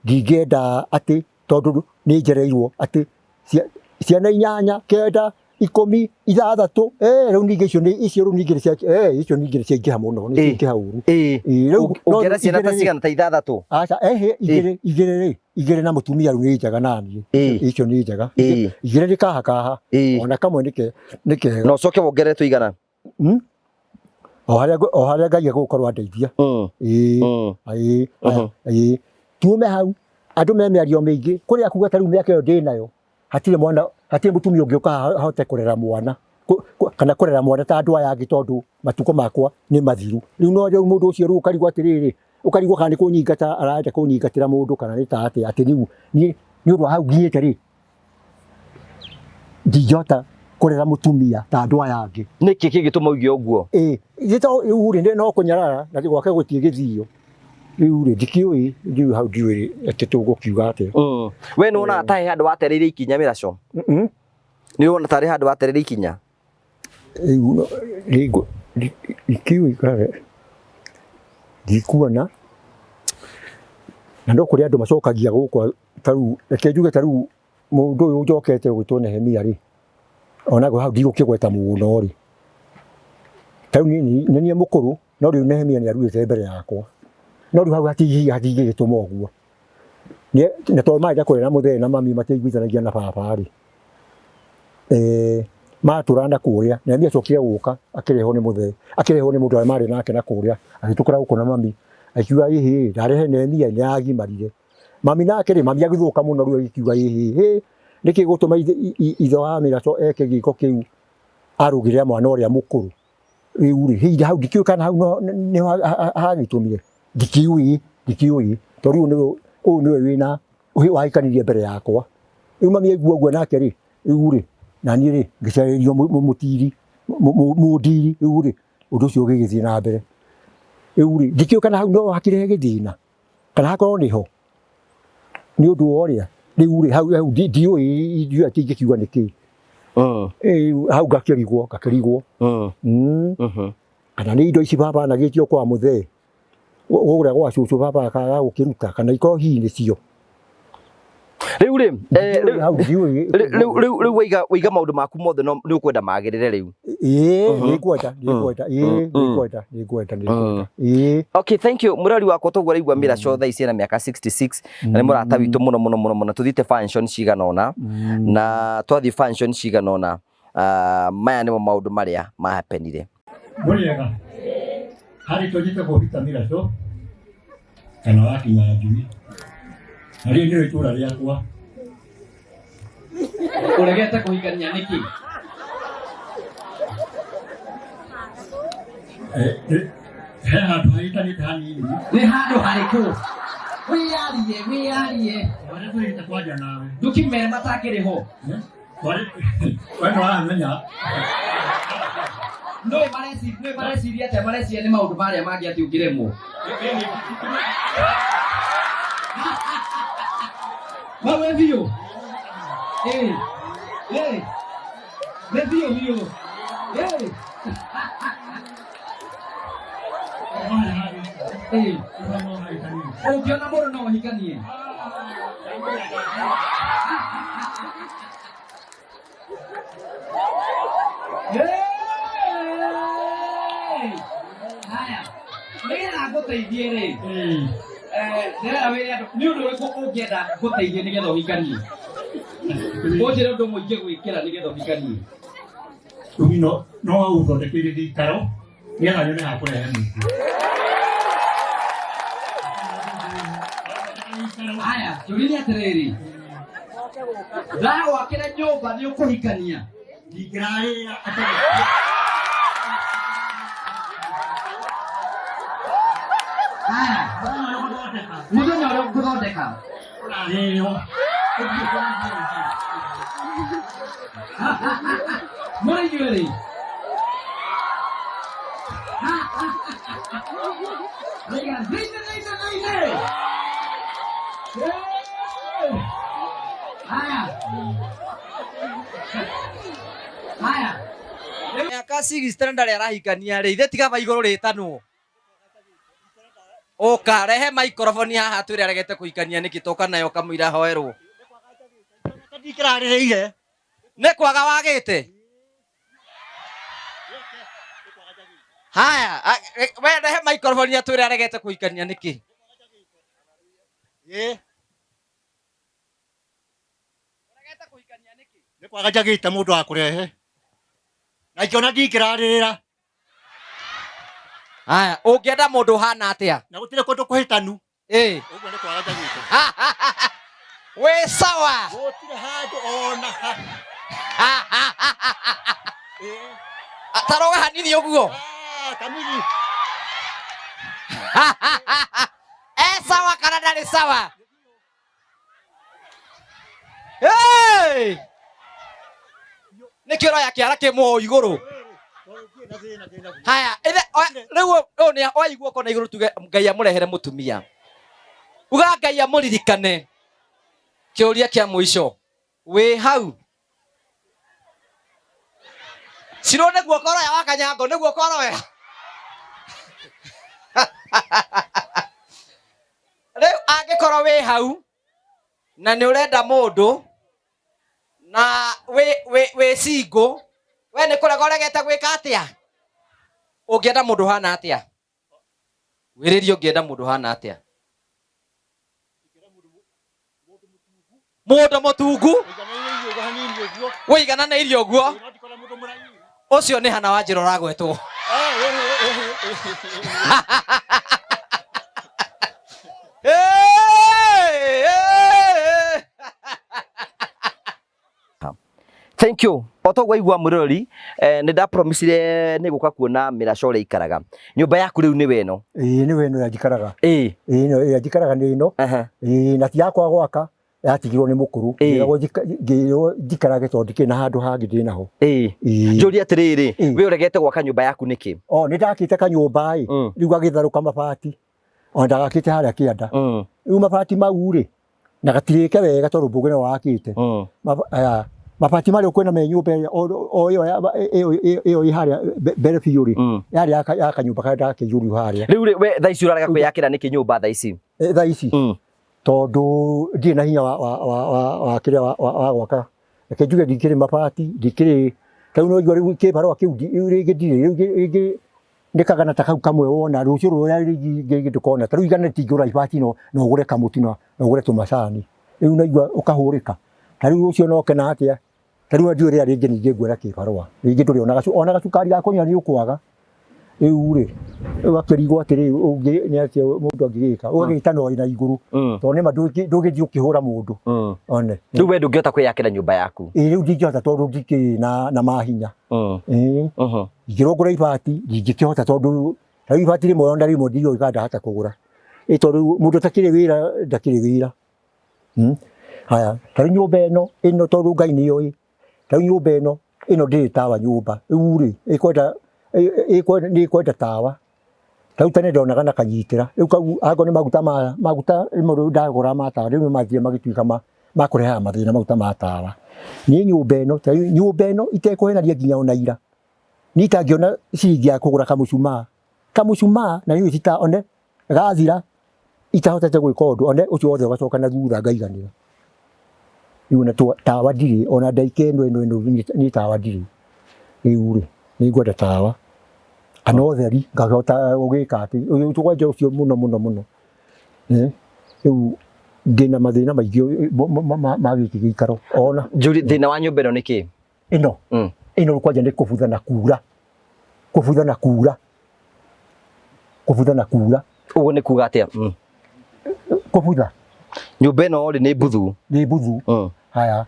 ndingĩenda atĩ tondũ nĩ njereirwo atĩ ciana inyanya kenda Ikũmi, ithathatũ, eh, rĩu ningĩ icio nĩ icio rĩu ningĩ nĩ cia eh, icio ningĩ nĩ ciaingĩha mũno, nĩ ciaingĩha ũru. Ĩĩ, rĩu no Ũngĩenda ciana ta igĩrĩ rĩ, cigana ta ithathatũ? Aca, ehe, igĩrĩ, igĩrĩ rĩ, igĩrĩ na mũtumia rĩu nĩ njega naniĩ. Icio nĩ njega. Igĩrĩ nĩ kaha kaha. Ona kamwe nĩ ke nĩ kega. Na ũcoke wongerere tũigana? O harĩa o harĩa Ngai egũkorwo andeithia. Ĩĩ. Ĩĩ. Ĩĩ. Tume hau, andũ me mĩario mĩingĩ, kũrĩa kuga ta rĩu mĩaka ĩyo ndĩnayo, hatirĩ mwana, hatirĩ mũtumia ũngĩũka haha ahote kũrera mwana, kana kũrera mwana ta andũ aya angĩ tondũ matukũ makwa nĩ mathiru. Rĩu no rĩu mũndũ ũcio rĩu ũkarigwo atĩrĩrĩ, ũkarigwo kana nĩ kũnyingata arenda kũnyingatĩra mũndũ kana nĩ ta atĩa, atĩ rĩu niĩ nĩ ũndũ wa hau nginyĩte rĩ, ndingĩhota kũrera mũtumia ta andũ aya angĩ. Nĩkĩ kĩngĩtũma uge ũguo? Ĩĩ, rĩu rĩ no kũnyarara na gwake gũtirĩ gĩthio. Rĩu rĩ ndikĩũĩ, rĩu hau ndiũĩ atĩ tũgũkiuga atĩa. We nĩ wonaga ta he handũ watereire ikinya mĩraco? Nĩ wona tarĩ handũ watereire ikinya? Rĩu rĩu ndikĩũĩ kana ndikuona, na no kũrĩ andũ macokagia gũkũ ta rĩu reke njuge ta rĩu mũndũ ũyũ ũnjokete ũgwĩtwo Nehemia rĩ, onaguo hau ndigũkĩgweta mũno rĩ, ta rĩu niĩ nĩ niĩ mũkũrũ no rĩu Nehemia nĩ aruĩte mbere yakwa, no rĩu hau hatingĩgĩtũma ũguo, na tondũ marĩ na kũrĩa na mũthee na mami matiaiguithanagia na baba rĩ, matũraga na kũrĩa, Nehemia acokire gũka akĩrehwo nĩ mũthee, akĩrehwo nĩ mũndũ ũrĩa marĩ nake na kũrĩa, agĩtũkora gũkũ na mami, akiuga ĩhĩ ndarehe Nehemia nĩ agimarire. Mami nake rĩ, mami agĩthũka mũno rĩu agĩkiuga ĩhĩ hĩ, nĩkĩ gĩgũtũma ithe wa Mĩraco eke gĩko kĩu arũgĩrĩra mwana ũrĩa mũkũrũ. Rĩu rĩ, hihi hau ndikĩũĩ kana hau nĩho hagĩtũmire, ndikĩũĩ, ndikĩũĩ, tondũ rĩu nĩwe ũyũ nĩwe wĩna wahikanirie mbere yakwa. Rĩu mami aigua ũguo nake rĩ, rĩu rĩ, naniĩ rĩ, ngĩcarĩrio mũtiri, mũndiri, rĩu rĩ, ũndũ ũcio ũgĩgĩthiĩ na mbere. Rĩu rĩ, ndikĩũĩ kana hau no hakĩrehe gĩthĩna. Kana hakorwo nĩho nĩ ũndũ wa ũrĩa rĩu rĩ hau hau ndiũĩ ndiũĩ atĩ ingĩkiuga nĩ kĩĩ. Hau ngakĩrigwo ngakĩrigwo. Kana nĩ indo ici baba anagĩtio kwa mũthee gũrĩa gwa cũcũ baba akaga gũkĩruta kana ikorwo hihi nĩcio. Rĩu rĩ, rĩu rĩu rĩu waiga waiga maũndũ maku mothe no nĩ ũkwenda magĩrĩre rĩu. Ĩĩ nĩngwenda nĩngwenda ĩĩ nĩngwenda nĩngwenda nĩngwenda ĩĩ. Okay, thank you. Mũrori wakwa toguo ũraigua Miraco thaa ici ena mĩaka 66 na nĩ mũrata witũ mũno mũno mũno mũno tũthiĩte function cigana ũna na twathiĩ function cigana ũna maya nĩmo maũndũ marĩa mahapenire. Mũrĩega harĩ tũnyite Peter Miraco kana wa Kinyanjui na rĩrĩ nĩrĩo itũra rĩakwa. Ũregete kũhikania nĩkĩ? He handũ hahĩtanĩte hanini. Nĩ handũ harĩkũ? Wĩyarie, wĩyarie. Harĩa tũrĩte kwaria nawe. Ndũkĩmere matakĩrĩ ho. We nĩ waramenya. Nũĩ mareciria atĩa? Mareciria nĩ maũndũ marĩa mangĩ atĩ ũngĩremwo. Mawe biũ. Ĩĩ. Ĩĩ. Nĩ biũ biũ. Ĩĩ. Ĩĩ. Ũngĩona mũndũ no ũhikanie. Haya, nĩgetha ngũteithie rĩ, ndĩrenda wĩre andũ nĩ ũndũ ũrĩkũ ũngĩenda ngũteithie nĩgetha ũhikanie? Ũnjĩre ũndũ ũmwe ingĩgwĩkĩra nĩgetha ũhikanie. Rũgino no ũthondekeire gĩikaro nĩgetha nyone ha kũrehe mũndũ. Haya, kĩũria nĩ atĩrĩrĩ, ndagwakĩra nyũmba nĩ ũkũhikania? Ndingĩrarĩra atarĩ. Haya, mũthenya ũrĩa ngũthondeka. Ũrarĩrwo. Mũrĩ inyuĩ rĩ? Rĩga, thĩinĩ, thĩinĩ, thĩinĩ. Haya. Haya. Mĩaka 60 na ndarĩ arahikania rĩ, ithe tiga ba igũrũ rĩtanwo. Ũka rehe microphone haha twĩre aregete kũhikania nĩkĩ toka nayo kamũira hoerwo. Ndikĩrarĩrĩire. Nĩ kwaga wagĩte? Haya, we rehe microphone atwĩre aregete kũhikania nĩkĩ. Ĩĩ. Ũregete kũhikania nĩkĩ? Nĩ kwaga njagĩte mũndũ wa kũrehe. Na ingĩona ndingĩrarĩrĩra. Haya, ũngĩenda mũndũ ũhana atĩa? Na gũtirĩ kũndũ kũhĩtanu. Ĩĩ. Ũguo nĩ kwaga njagĩte. Wĩ sawa. Gũtirĩ handũ ona ha. Ĩĩ. Taroga hanini ũguo. Ah, kamiri. E sawa kana ndarĩ sawa? Hey! Nĩkĩ ũroya kĩara kĩ mũo igũrũ? Haya, ithe rĩu ũyũ nĩ oya guoko na igũrũ tuge Ngai amũrehere mũtumia. Uga Ngai amũririkane. Kĩũria kĩa mũico. Wĩ hau? Cirwo nĩ guoko ũroya wa Kanyango, nĩ guoko ũroya. Rĩu angĩkorwo wĩ hau na nĩ ũrenda mũndũ na wĩ single, we nĩ kũrega ũregete gwĩka atĩa? Ũngĩenda mũndũ ũhana atĩa? Wĩrĩrie ũngĩenda mũndũ ũhana atĩa? Mũndũ mũtungu wĩigananĩirie ũguo, ũcio nĩ Hana Wanjĩra ũragwetwo. Thank you. O toguo waigua mwĩroreri, nĩ ndapromisire nĩ gũka kuona mĩraca ũrĩa ikaraga. Nyũmba yaku rĩu nĩwe ĩno. Ĩĩ nĩwe ĩno ĩrĩa njikaraga. Ĩĩ. Ĩĩ ĩno ĩrĩa njikaraga nĩ ĩno. Ĩĩ na ti yakwa gwaka, yatigirwo nĩ mũkũrũ. Ĩĩ. Ngĩragwo ngĩrwo njikarage tondũ ndikĩrĩ na handũ hangĩ ndĩ naho. Ĩĩ. Ĩĩ. Njũrie atĩrĩrĩ, Ĩĩ. we ũregete gwaka nyũmba yaku nĩkĩ? O nĩ ndakĩte kanyũmba ĩ, rĩu gagĩtharũka mabati. O ndagakĩte harĩa kĩanda. Rĩu mabati mau rĩ, na gatirĩke wega tondũ mbũgĩ nĩwe wakĩte. Mabati marĩa ũkuona me nyũmba ĩrĩa o ĩyo ĩyo ĩ harĩa mbere biũ rĩ, yarĩ ya kanyũmba karĩa ndakĩiyũrio harĩa. Rĩu rĩ, we thaa ici ũrarega kwĩyakĩra nĩkĩ nyũmba thaa ici? Thaa ici? Tondũ ndirĩ na hinya wa kĩrĩa wa gwaka. Reke njuge ndikĩrĩ mabati, ndikĩrĩ, ta rĩu no ũigua rĩu kĩbarũa kĩu rĩu rĩngĩ ndirĩ, rĩu rĩngĩ nĩ kagana ta kau kamwe wona, rũciũ rũrĩa rĩngĩ ndũkona. Ta rĩu igana rĩtingĩgũra ibati no ũgũre kamũtu na ũgũre tũmacani. Rĩu naigua ũkahũrĩka. Ta rĩu rũciũ no ũkena atĩa? Ta rĩu ndiũĩ rĩrĩa rĩngĩ ningĩ nguona kĩbarũa. Rĩngĩ ndũrĩ ona gacukari ga kũnyua nĩ ũkwaga. Rĩu rĩ, ũgakĩrigwo atĩrĩ, nĩ atĩa mũndũ angĩgĩka? Ũgagĩtana ũrĩ na igũrũ. Tondũ nĩ ma ndũngĩthiĩ ũkĩhũra mũndũ. One. Rĩu we ndũngĩhota kwĩyakĩra nyũmba yaku? Ĩĩ rĩu ndingĩhota tondũ ndikĩrĩ na mahinya. Ĩĩ. Ingĩrwo ngũre ibati, ndingĩkĩhota tondũ ta rĩu ibati rĩmwe ona rĩmwe ndiũĩ kana ndahota kũgũra. Ĩ tondũ mũndũ ũtakĩrĩ wĩra ndakĩrĩ wĩra. Haya, ta rĩu nyũmba ĩno, ĩno tondũ Ngai nĩoĩ, ta rĩu nyũmba ĩno, ĩno ndĩrĩ tawa nyũmba. Rĩu rĩ, ĩkwenda nĩ ĩkwenda tawa. Ta rĩu tene ndonaga na kanyitĩra. Rĩu kau angorwo nĩ maguta ma maguta rĩmwe rĩu ndagũra ma tawa, rĩu nĩ mathire magĩtuĩka ma kũrehaga mathĩna maguta ma tawa. Niĩ nyũmba ĩno, ta rĩu nyũmba ĩno itekũhenania nginya ona ira, niĩ itangĩona ciringi ya kũgũra kamũcumaa, kamũcumaa na nĩũĩ ti ta one gathira itahotete gwĩka ũndũ, one ũcio wothe ũgacoka na thutha ngaiganĩra. Rĩu ona tawa ndirĩ, ona ndagĩka ĩno ĩno ĩno niĩ tawa ndirĩ. Rĩu rĩ, nĩ ngwenda tawa kana ũtheri ngahota gũgĩka atĩ, kwanja ũcio mũno mũno mũno. Rĩu ndĩna mathĩna maingĩ ma gĩkĩ gĩikaro ona. Njũrie, thĩna wa nyũmba ĩno nĩ kĩ? Ĩno? Ĩno kwanja nĩ kũbutha na kura. Kũbutha na kura. Kũbutha na kura. Ũguo nĩ kuga atĩa? Kũbutha. Nyũmba ĩno rĩ nĩ mbuthu. Nĩ mbuthu. Haya.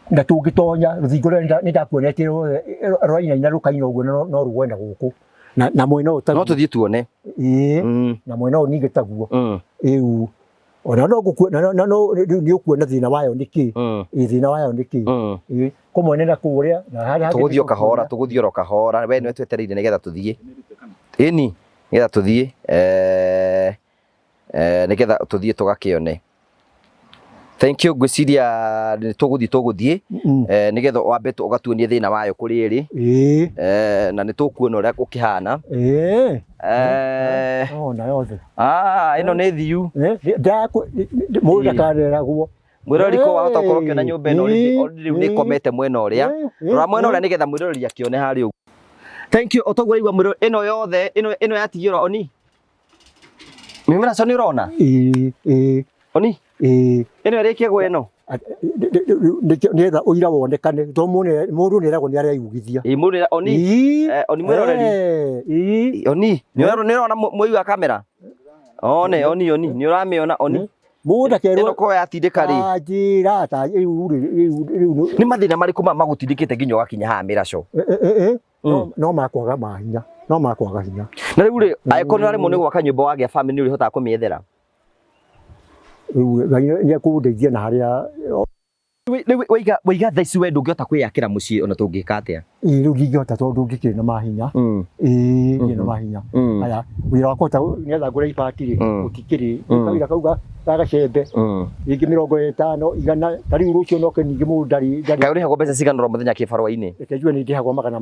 Na tũngĩtonya rũthingo rũrĩa nĩ ndakuonetie ruothe rwainaina rũkaina ũguo no rũgwe na gũkũ. Na mwena ũyũ taguo. No tũthiĩ tuone. Ĩĩ. Na mwena ũyũ ningĩ taguo. Rĩu ona no ngũkuo na no rĩu nĩ ũkuona thĩna wayo nĩ kĩ. Ĩĩ thĩna wayo nĩ kĩ. Ĩĩ kũmwe na kũrĩa na harĩa hangĩ Tũgũthiĩ o kahora, tũgũthiĩ oro kahora. We nĩwe twetereire nĩgetha tũthiĩ. Ĩni, nĩgetha tũthiĩ nĩgetha tũthiĩ tũgakĩone. Thank you, ngwĩciria nĩ tũgũthiĩ tũgũthiĩ nĩgetha wambe ũgatuonie thĩna wayo kũrĩa ĩrĩ. Na nĩ tũkuona ũrĩa gũkĩhana. Ona yothe. Ĩno nĩ thiu. Mũndũ ndakareragwo. Mwĩroreri ko wahota gũkorwo ũkĩona nyũmba ĩno rĩu nĩ ĩkomete mwena ũrĩa. Rora mwena ũrĩa nĩgetha mwĩroreri akĩone harĩa ũguo. Thank you. Otoguo raigua mwĩrĩ ĩno yothe ĩno ĩno yatigio oni. Mĩmera cio nĩ ũrona? Ĩĩ, ĩĩ. Oni. Ĩĩ. Ĩno ĩrĩkie gwa ĩno. Nĩgetha ũira wonekane tondũ mũndũ nĩeragwo nĩ areigugithia. Ĩĩ mũndũ oni. Oni mwĩroreri. Ĩĩ. Oni. Nĩ ũrona mũi wa kamera? One oni oni nĩ ũramĩona oni. Mũndũ akerwo ĩno ko yatindĩka rĩ. Njĩra ta rĩu rĩu. Nĩ mathĩna marĩkũ magũtindĩkĩte nginya ũgakinya haha mĩraco? No makwaga mahinya. No makwaga hinya. Na rĩu rĩ angĩkorwo nĩ ũraremwo nĩ gwaka nyũmba wagĩa family nĩ ũrĩhotaga kũmĩethera? Rĩu Ngai nĩ ekũndeithia na harĩa Rĩu waiga waiga thaa ici we ndũngĩhota kwĩyakĩra mũciĩ ona tũngĩka atĩa? Ĩĩ rĩu ndingĩhota tondũ ndikĩrĩ na mahinya. Ĩĩ ndirĩ na mahinya. Haya wĩra wa kũhota nĩgetha ngũre ibati rĩ gũtikĩrĩ. Kawĩra kau ga gacembe rĩngĩ 50 100 ta rĩu rũciũ no ningĩ mũndũ ndarĩ. Kaĩ ũrĩhagwo mbeca cigana oro mũthenya kĩbarũa-inĩ? Reke njuge nĩ ndĩhagwo 300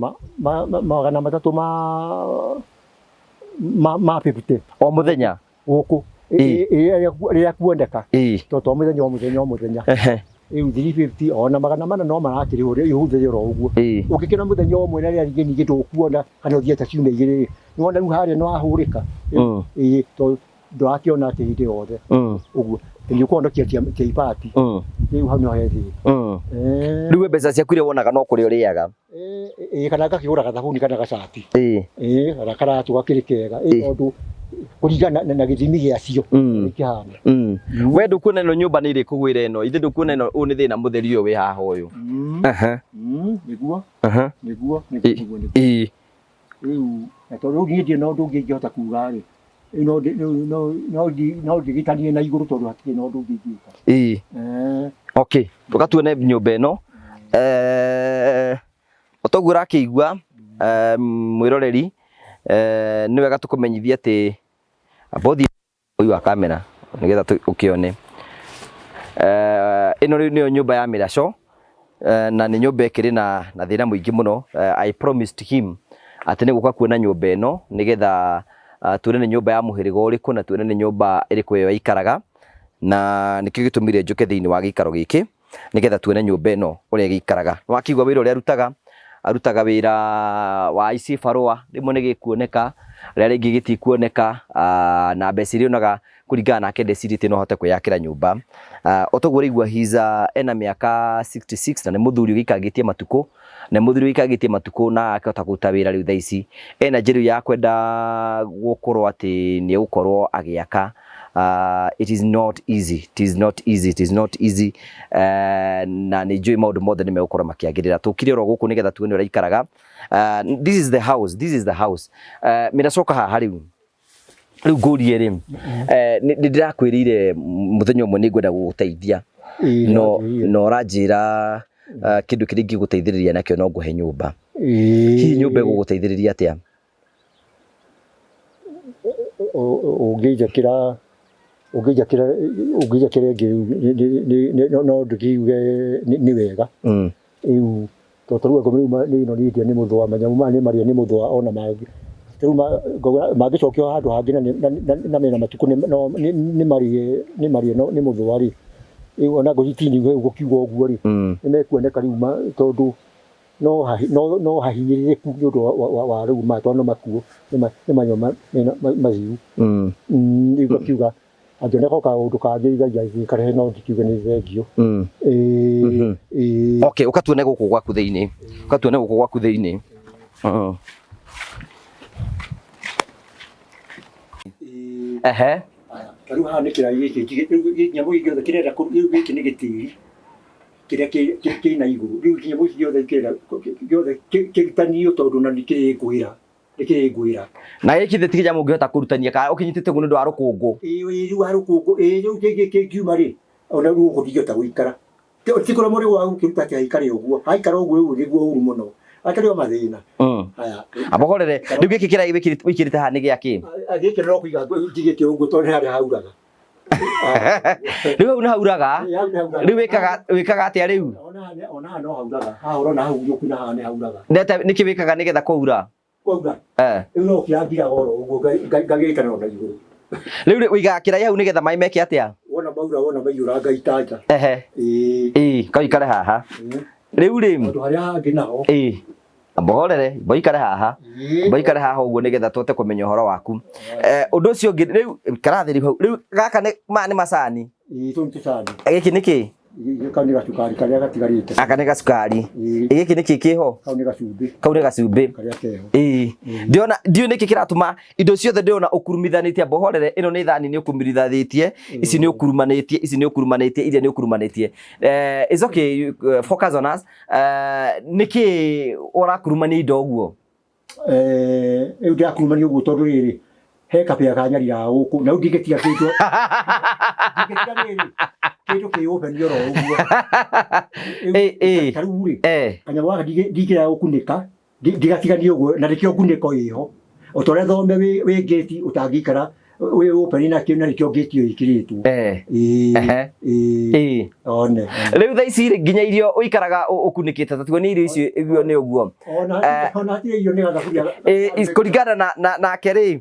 ma 50. O mũthenya? Gũkũ rĩrĩa kuoneka tondũ to mũthenya o mũthenya o mũthenya. Rĩu 350 ona 400 no marakĩrĩhwo ihũthĩre oro ũguo. Ũngĩkĩona mũthenya ũmwe na rĩrĩa rĩngĩ ningĩ ndũkuona kana ũthiĩ ta ciumia igĩrĩ rĩ, nĩwona rĩu harĩa nĩwahũrĩka. Ĩĩ tondũ ndũrakĩona atĩ hĩndĩ yothe ũguo. Nĩ ũkũhonokia cia ibati. Rĩu hau nĩho he thĩna. Rĩu we mbeca ciaku iria wonaga no kũrĩa ũrĩaga? Ĩĩ kana ngakĩgũra gathabuni kana gacati. Ĩĩ kana karatũ gakĩrĩ kega. Ĩĩ tondũ kũringana na gĩthimi gĩacio kĩhana. We ndũkuona ĩno nyũmba nĩ ĩrĩkũgwĩra ĩno? Ithe ndũkuona ĩno ũyũ nĩ thĩna mũtheri ũyũ wĩ haha ũyũ? Nĩguo. Nĩguo nĩguo nĩguo. Rĩu na tondũ rĩu niĩ ndirĩ na ũndũ ũngĩ ingĩhota kuga rĩ, no ndĩgĩtanie na igũrũ tondũ hatirĩ na ũndũ ũngĩ ingĩka. Ĩĩ. Okay, ũgatuone nyũmba ĩno. Otoguo ũrakĩigua mwĩroreri, nĩ wega tũkũmenyithie atĩ amba ũthiĩ ũi wa kamera nĩgetha ũkĩone. Ĩno rĩu nĩyo nyũmba ya mĩraco na nĩ nyũmba ĩkĩrĩ na thĩna mũingĩ mũno. I promised him atĩ nĩ gũka kuona nyũmba ĩno nĩgetha tuone nĩ nyũmba ya mũhĩrĩga ũrĩkũ na tuone nĩ nyũmba ĩrĩkũ ĩyo aikaraga, na nĩkĩo gĩtũmire njũke thĩinĩ wa gĩikaro gĩkĩ nĩgetha tuone nyũmba ĩno ũrĩa ĩgĩikaraga. Nĩwakĩigua wĩra ũrĩa arutaga, arutaga wĩra wa ici barũa, rĩmwe nĩ gĩkuoneka, rĩrĩa rĩngĩ gĩtikuoneka, na mbeca iria onaga kũringana nake ndecirĩtie no ahote kwĩyakĩra nyũmba. Otoguo ũraigua ena mĩaka 66 na nĩ mũthuri ũgĩikangĩtie matukũ, na mũthuri ũgĩikangĩtie matukũ na akahota kũruta wĩra rĩu thaa ici. Ena njĩra ya kwenda gũkorwo atĩ nĩ egũkorwo agĩaka. It is not easy, it is not easy, it is not easy. Na nĩ njũĩ maũndũ mothe nĩ megũkorwo makĩagĩrĩra. Tũkire oro gũkũ nĩgetha tuone ũrĩa aikaraga. This is the house, this is the house. Mĩracoka haha rĩu. Rĩu ngũrie rĩ, nĩ ndĩrakwĩrĩire mũthenya ũmwe nĩ ngwenda gũgũteithia. No no ũranjĩra kĩndũ kĩrĩa ingĩgũteithĩrĩria nakĩo no ngũhe nyũmba. Hihi nyũmba ĩgũgũteithĩrĩria atĩa? Ũngĩnjakĩra ũngĩnjakĩra ũngĩnjakĩra ĩngĩ no ndĩkiuge nĩ wega. Rĩu tondũ ta rĩu angorwo rĩu ĩno nĩ nĩ mũthũa manyamũ maya nĩ marĩa nĩ mũthũa ona mangĩ rĩu mangĩcokio handũ hangĩ na mena matukũ nĩ marĩe nĩ marĩe nĩ mũthũa rĩ, rĩu ona ngũthi ti nyingĩ gũkiuga ũguo rĩ, nĩ mekuoneka rĩu tondũ no hahinyĩrĩrĩku nĩ ũndũ wa rĩu maya tondũ nĩ makuũ nĩ manyua mathiu. Rĩu ngakiuga angĩoneka o kaũndũ kangĩ Ngai agĩkarehe no ndikiuge nĩ thengiũ. Okay, ũkatuone gũkũ gwaku thĩinĩ. Ũkatuone gũkũ gwaku thĩinĩ. Ehe. Ta rĩu haha nĩ kĩraĩ gĩkĩ nyamũ gĩkĩ gĩothe kĩrenda rĩu gĩkĩ nĩ gĩtĩri kĩrĩa kĩna igũrũ. Rĩu nyamũ ici gĩothe kĩrenda gĩothe kĩrutanio tondũ na nĩ kĩrĩ ngwĩra. Na gĩkĩ thĩ ti kĩnyamũ ũngĩhota kũrutania kana ũkĩnyitĩte ũguo nĩ ũndũ wa rũkũngũ. Ĩĩ rĩu wa rũkũngũ, ĩĩ rĩu kĩngiuma rĩ, ona rĩu gũkũ ndingĩhota gũikara. Ti kũrĩa mũrĩ wa gũkĩruta atĩ haikare ũguo, haikara ũguo rĩu nĩguo ũru mũno. Hatarĩ o mathĩna. Haya. Amba ũhorere, rĩu gĩkĩ kĩraĩ wĩkĩrĩte haha nĩ gĩa kĩ? Gĩkĩ no kũiga njigĩte ũguo tondũ nĩ harĩa hauraga. Rĩu hau nĩ hauraga. Rĩu wĩkaga atĩa rĩu? Ona haha no hauraga. Haha ũrona hau gũkũ na haha nĩ hauraga. Nĩkĩ wĩkaga nĩgetha kwaura? Kwaura? Rĩu no kĩrangiraga oro ũguo ngagĩkana ona igũrũ. Rĩu ũigaga kĩraĩ hau nĩgetha maĩ meke atĩa? Wona maura wona maiyũra ngaita nja. Ehe. Ĩĩ. Ĩĩ, kaũikare haha. Rĩu rĩ. Tondũ harĩa hangĩ naho. Ĩĩ. Mbohorere, mboikare haha. Mboikare haha ũguo nĩgetha tũhote kũmenya ũhoro waku. Ũndũ ũcio ũngĩ rĩu karathĩ rĩu hau. Rĩu gaka nĩ maya nĩ macani. Ĩĩ, tũu nĩ tũcani. Gĩkĩ nĩ kĩ? Kau nĩ gacukari karĩa gatigarĩte. Aka nĩ gacukari. Ĩĩ. Gĩkĩ nĩ kĩ kĩho? Kau nĩ gacumbĩ. Kau nĩ gacumbĩ. Karĩa keho. Ĩĩ. Ndĩrona ndiũĩ nĩkĩ kĩratũma indo ciothe ndĩrona ũkurumithanĩtie mbohorere ĩno nĩ thani nĩ ũkurumithanĩtie ici nĩ ũkurumanĩtie ici nĩ ũkurumanĩtie iria nĩ ũkurumanĩtie. It's okay, you, focus on us. Nĩkĩ ũrakurumania indo ũguo? Rĩu ndĩrakurumania ũguo tondũ rĩrĩ he kabĩa ka nyariraga gũkũ na rĩu ndingĩtiga kĩndũ ndingĩtiga rĩrĩ kĩndũ kĩũbeni oro ũguo. Rĩu ta rĩu rĩ kanyamũ gaka ndingĩrega gũkunĩka ndigatiganie ũguo na nĩkĩo ngunĩko ĩho o ta ũrĩa thome wĩ ngĩti ũtangĩikara wĩ open na kĩo na nĩkĩo ngĩti ĩyo ĩkĩrĩtwo. Ĩĩ, ĩĩ, one. Rĩu thaa ici rĩ nginya irio ũikaraga ũkunĩkĩte ta tuonie irio icio iguo nĩ ũguo. Ona ona hatirĩ irio nĩ gathaburia. Kũringana na nake rĩ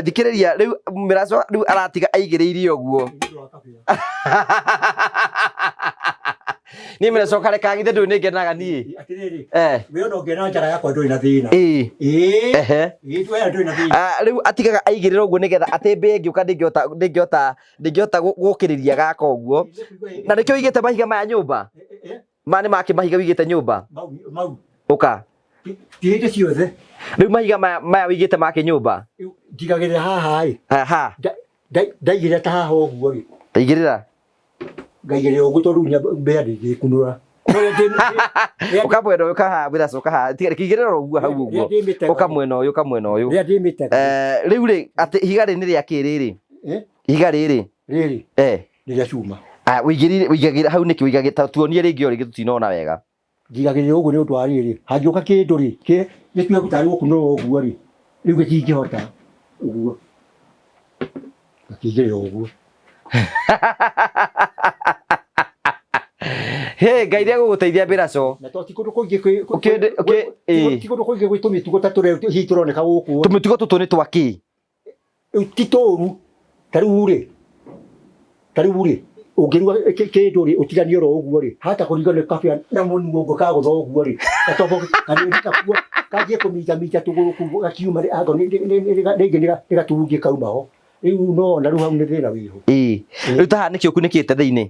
thikĩrĩria rĩu mĩraco rĩu aratiga aigĩrĩire ũguo. Niĩ mĩraco reka githĩ ndũĩ nĩ ngenaga niĩ. Atĩrĩrĩ we ona ũngĩona njaga yakwa ndũrĩ na thĩna. Ĩĩ. Ĩĩ we ndũrĩ na thĩna. Rĩu atigaga aigĩrĩra ũguo nĩgetha atĩ mbĩa ĩngĩũka ndĩngĩhota ndĩngĩhota ndĩngĩhota gũkĩrĩria gaka ũguo. Na nĩkĩo ũigĩte mahiga maya nyũmba? Maya nĩ makĩ mahiga ũigĩte nyũmba? Mau mau. Ũka. Ti hĩndĩ ciothe. Rĩu mahiga maya maya ũigĩte makĩ nyũmba? Njigagĩrĩra haha ĩ. Ha. Ndaigĩrĩra ta haha ũguo rĩ. Ndaigĩrĩra. Ngaigĩrĩra ũguo tondũ rĩu mbĩa ndĩngĩkunũra. Ũka mwena ũyũ ũka haha mĩraca ũka haha tiga reke igĩrĩra oro ũguo hau ũguo. Ũka mwena ũyũ ũka mwena ũyũ. Rĩrĩa ndĩmĩtega. Rĩu rĩ atĩ ihiga rĩrĩ nĩ rĩa kĩ rĩrĩ? Ihiga rĩrĩ? Rĩrĩ. Nĩ rĩa cuma. Ũigĩrĩire ũigagĩrĩra hau nĩkĩ ũigagĩrĩra ta tuonie rĩngĩ o rĩngĩ tũtinona wega. Njigagĩrĩra ũguo nĩ ũndũ wa rĩrĩ, hangĩũka kĩndũ rĩ, gĩtuĩke tarĩ gũkunũra ũguo rĩ, rĩu gĩtingĩhota ũguo, ngakĩigĩrĩra ũguo. Hĩ, Ngai nĩ egũgũteithia Mbĩraco. Na to ti kũndũ kũingĩ kwĩ ti kũndũ kũingĩ gwĩ tũmĩtugo ta tũrĩa hihi tũroneka gũkũ. Tũmĩtugo tũtũ nĩ twa kĩ? Rĩu ti tũru, ta rĩu rĩ, ta rĩu rĩ, ũngĩruga kĩndũ rĩ, ũtiganie oro ũguo rĩ, hata kũringwo nĩ kabĩa na mũnuo kagũtha ũguo rĩ, gatoboke kanini gakuo, kanjie kũminjaminja tũgũrũ kũu gakiuma rĩ, angorwo rĩngĩ nĩ gaturungi kauma ho. Rĩu no ona rĩu hau nĩ thĩna wĩho. Ĩĩ. Rĩu ta haha nĩkĩ ũkunĩkĩte thĩinĩ?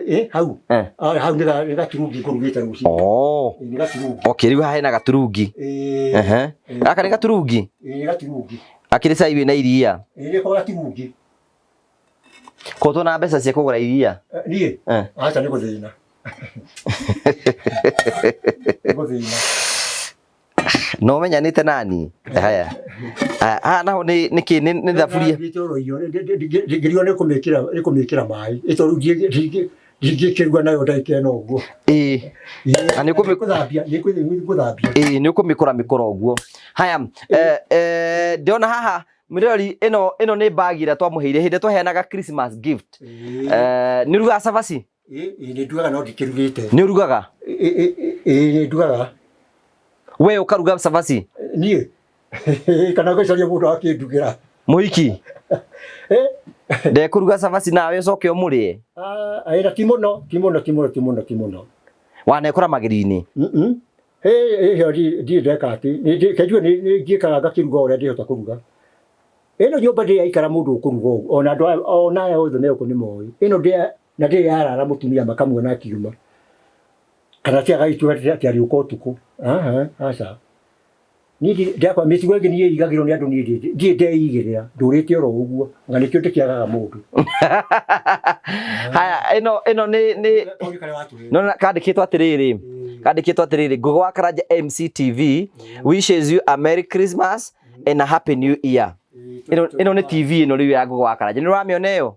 Eh, hau. Ah, hau nĩ gaturungi ngũrugĩte rũcinĩ. Oh. Nĩ gaturungi. Okay, rĩu haha hena gaturungi. Ehe. Gaka nĩ gaturungi? Nĩ gaturungi. Akĩrĩ cai wĩna iria? Ĩĩ nĩ gaturungi. Kotwo na mbeca cia kũgũra iria? Niĩ? Aca nĩ gũthĩna. Nĩ gũthĩna. No menyanĩte nani? Haya. Haha naho nĩ nĩkĩ nĩ thaburia? Ndingĩrigwo nĩ kũmĩkĩra nĩ kũmĩkĩra maĩ. Ĩ tondũ ndingĩkĩruga nayo ndagĩka ĩno ũguo. Ĩĩ. Na nĩ ũkũmĩthambia, nĩ ũkũmĩthambia. Ĩĩ nĩ ũkũmĩkũra mĩkũra ũguo. Haya, ndĩrona haha Mĩrori ĩno ĩno nĩ bag ĩrĩa twamũheire hĩndĩ twaheanaga Christmas gift. Nĩ ũrugaga cabaci? Ĩĩ nĩ ndugaga no ndikĩrugĩte. Nĩ ũrugaga? Ĩĩ nĩ ndugaga. We ũkaruga cabaci? Niĩ? Kana ngĩcaria mũndũ akĩndugĩra. Mũhiki? Ndekũruga cabaci nawe ũcoke ũmũrĩe? Ĩra ti mũno, ti mũno, ti mũno, ti mũno, ti mũno. Wanekora mageri-inĩ? Ĩyo ndirĩ ndeka atĩ, kenjue nĩ njĩkaga ngakĩruga ũrĩa ndĩhota kũruga. Ĩno nyũmba ndĩrĩ yaikara mũndũ ũkũruga ũguo, ona andũ aya ona aya othe me gũkũ nĩ moĩ. Ĩno ndĩrĩ na ndĩrĩ yarara mũtumia makamuona akiuma. Kana atĩ agagĩtua atĩ arĩũka ũtukũ. Aha, aca. Niĩ ndakwa mĩtugo ĩngĩ niĩ ĩigagĩrwo nĩ andũ niĩ ndirĩ ndeigĩrĩra, ndũrĩte oro ũguo, na nĩkĩo ndĩkĩagaga mũndũ. Haya, ĩno ĩno nĩ nĩ no kandĩkĩtwo atĩrĩrĩ, kandĩkĩtwo atĩrĩrĩ, Ngũgĩ wa Karanja MCTV wishes you a Merry Christmas and a Happy New Year. Ĩno ĩno nĩ TV ĩno rĩu ya Ngũgĩ wa Karanja. Nĩ ũramĩona ĩyo?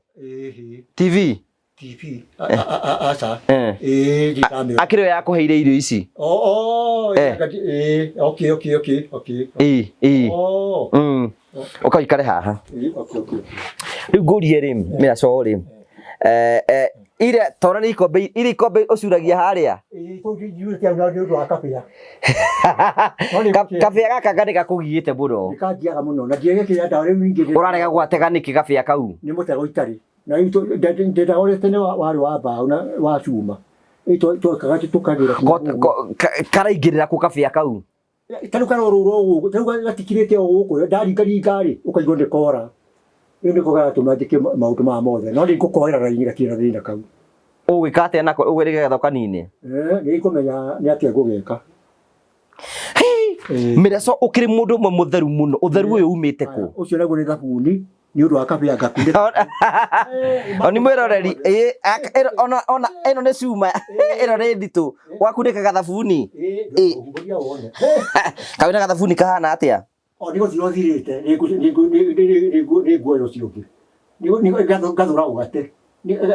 TV? TV aca ĩĩ ndamĩona. Akĩrĩ yo yakũheire irio ici. Oh, ĩĩ okay okay okay okay. Ĩĩ ĩĩ. Oh. Ũka ũikare haha. Okay okay. Rĩu ngũrie rĩ, mĩraco rĩ. Ire tona nĩ ikombe ire ikombe ũcuragia harĩa. Ĩĩ kũu njurĩte hau nĩ ũndũ wa kabĩa. Kabĩa gaka nga nĩ gakũgiĩte mũno. Nĩ kangiaga mũno na ndiegĩkĩra ndawa rĩu ningĩ. Ũrarega gwatega nĩkĩ gabĩa kau? Nĩ mũtego itarĩ. Na rĩu ndendaga ũrĩa tene warĩ wa mbaũ na wa cuma. Twekaga tũkagĩra. Karaingĩrĩra kũ kabĩa kau? Ta rĩu karorũra ũguo, ta rĩu gatikirĩte o gũkũ, ndaringaringa rĩ, ũkaigua nĩ kora. Rĩu nĩko garatũma njĩke maũndũ maya mothe, no nĩ ngũkoera raini gatirĩ na thĩna kau. Ũgwĩka atĩa nako ũgwĩrĩga gatho kanini? Eh, nĩ ngũmenya nĩ atĩa ngũgeka. Mĩreco ũkĩrĩ mũndũ ũmwe mũtheru mũno, ũtheru ũyũ umĩte kũ? Ũcio naguo nĩ thabuni nĩ ũndũ wa kabĩa ngakunĩka. Oni mwĩroreri, ĩ, ona ona ĩno nĩ cuma, ĩno nĩ nditũ, wakunĩkaga thabuni. Ĩ, humbũria wone. Kawĩna gathabuni kahana atĩa? O nĩ gũthira ũthirĩte, nĩ nguoya ũcio ũngĩ. Ngathũra ũgate.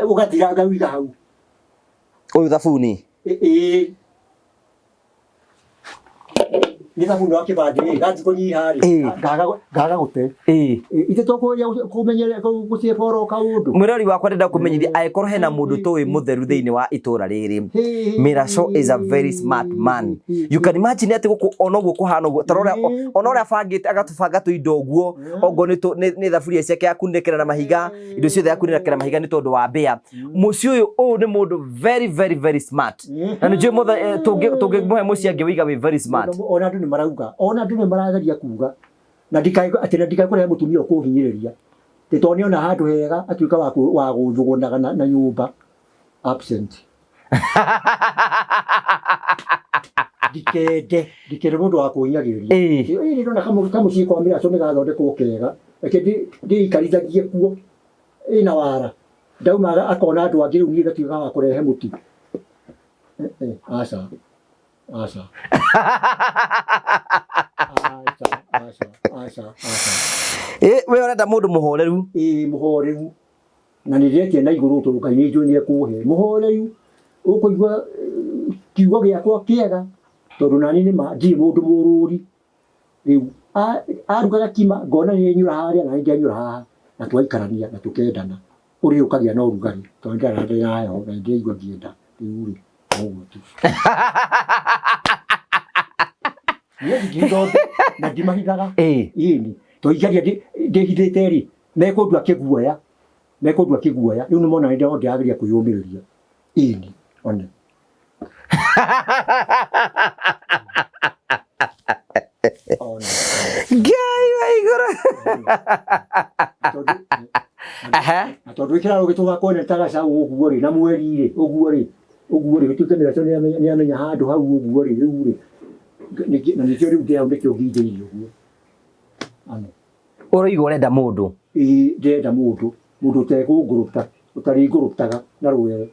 Ũgathira ngawĩiga hau. Ũyũ thabuni? Ĩĩ. Nĩ thabuni wa kĩbandĩ rĩ, gathiĩ kũnyiha rĩ, ngaga gũte. Ithe tũkũgeria kũmenyera gũcĩba oro kaũndũ. Mwĩrori wakwa ndĩrenda kũmenyithia angĩkorwo hena mũndũ tũĩ mũtheru thĩinĩ wa itũra rĩrĩ, Miraco is a very smart man. You can imagine atĩ gũkũ ona ũguo kũhana ũguo, ta rora ona ũrĩa abangĩte agatũbanga tũindo ũguo, okorwo nĩ thaburia ciake akunĩkĩra na mahiga, indo ciothe akunĩkĩra mahiga nĩ tondũ wa mbĩa. Mũciĩ ũyũ ũyũ nĩ mũndũ very very very smart. Na nĩ njũĩ mũthe tũngĩmũhe mũciĩ angĩwĩiga wĩ very smart. Ona andũ nĩ marauga, ona andũ nĩ marageria kuga na ndikae atĩ na ndikae kũrehe mũtumia ũkũhinyĩrĩria. Atĩ tondũ nĩona handũ hega atuĩka wa gũthũgũnaga na nyũmba absent. Ndikende ndikende mũndũ wa kũhinyagĩrĩria. Ĩĩ ndona kamũciĩ kwa Miraco nĩ gathondekwo kega, reke ndĩikarithagie kuo ĩna wara. Ndauma akona andũ angĩ rĩu niĩ ngatuĩka wa kũrehe mũtu. Aca. Aca. Aca, aca, aca, aca. Ĩ, we ũrenda mũndũ mũhoreru? Ĩĩ mũhoreru. Na nĩ ndĩretia na igũrũ tondũ Ngai nĩ njũĩ nĩ ekũhe. Mũhoreru, ũkũigua kiugo gĩakwa kĩega tondũ nani nĩ ma ndirĩ mũndũ mũrũri. Rĩu aruga gakima ngona nĩ enyũra harĩa na niĩ ngenyũra haha na twaikarania na tũkendana. Ũrĩrĩ ũkagĩa na ũrugarĩ tondũ nĩ ndĩrara na heho na nĩ ndĩraigua ngĩenda. Rĩu rĩ, ũguo tu. Niĩ ndingĩhitha ũndũ na ndimahithaga. Ĩni, tondũ ingĩaria ndĩhithĩte rĩ, mekũndua kĩguoya, mekũndua kĩguoya. Rĩu nĩ mona nĩ ndĩrageria kwĩyũmĩrĩria. Ĩni, one. One. Ngai wa igũrũ. Na tondũ kĩraro gĩtũga kuona ta gacaũ ũguo rĩ, na mweri rĩ, ũguo rĩ, ũguo rĩ, gĩtuĩke mĩraco nĩamenya handũ hau ũguo rĩ, rĩu rĩ, na nĩkĩo rĩu ndĩ hau nĩkĩo ngindĩirie ũguo. Ano. Ũroiga ũrenda mũndũ? Ĩĩ ndĩrenda mũndũ, mũndũ ũtekũngũrũta, ũtarĩngũrũtaga na rwere.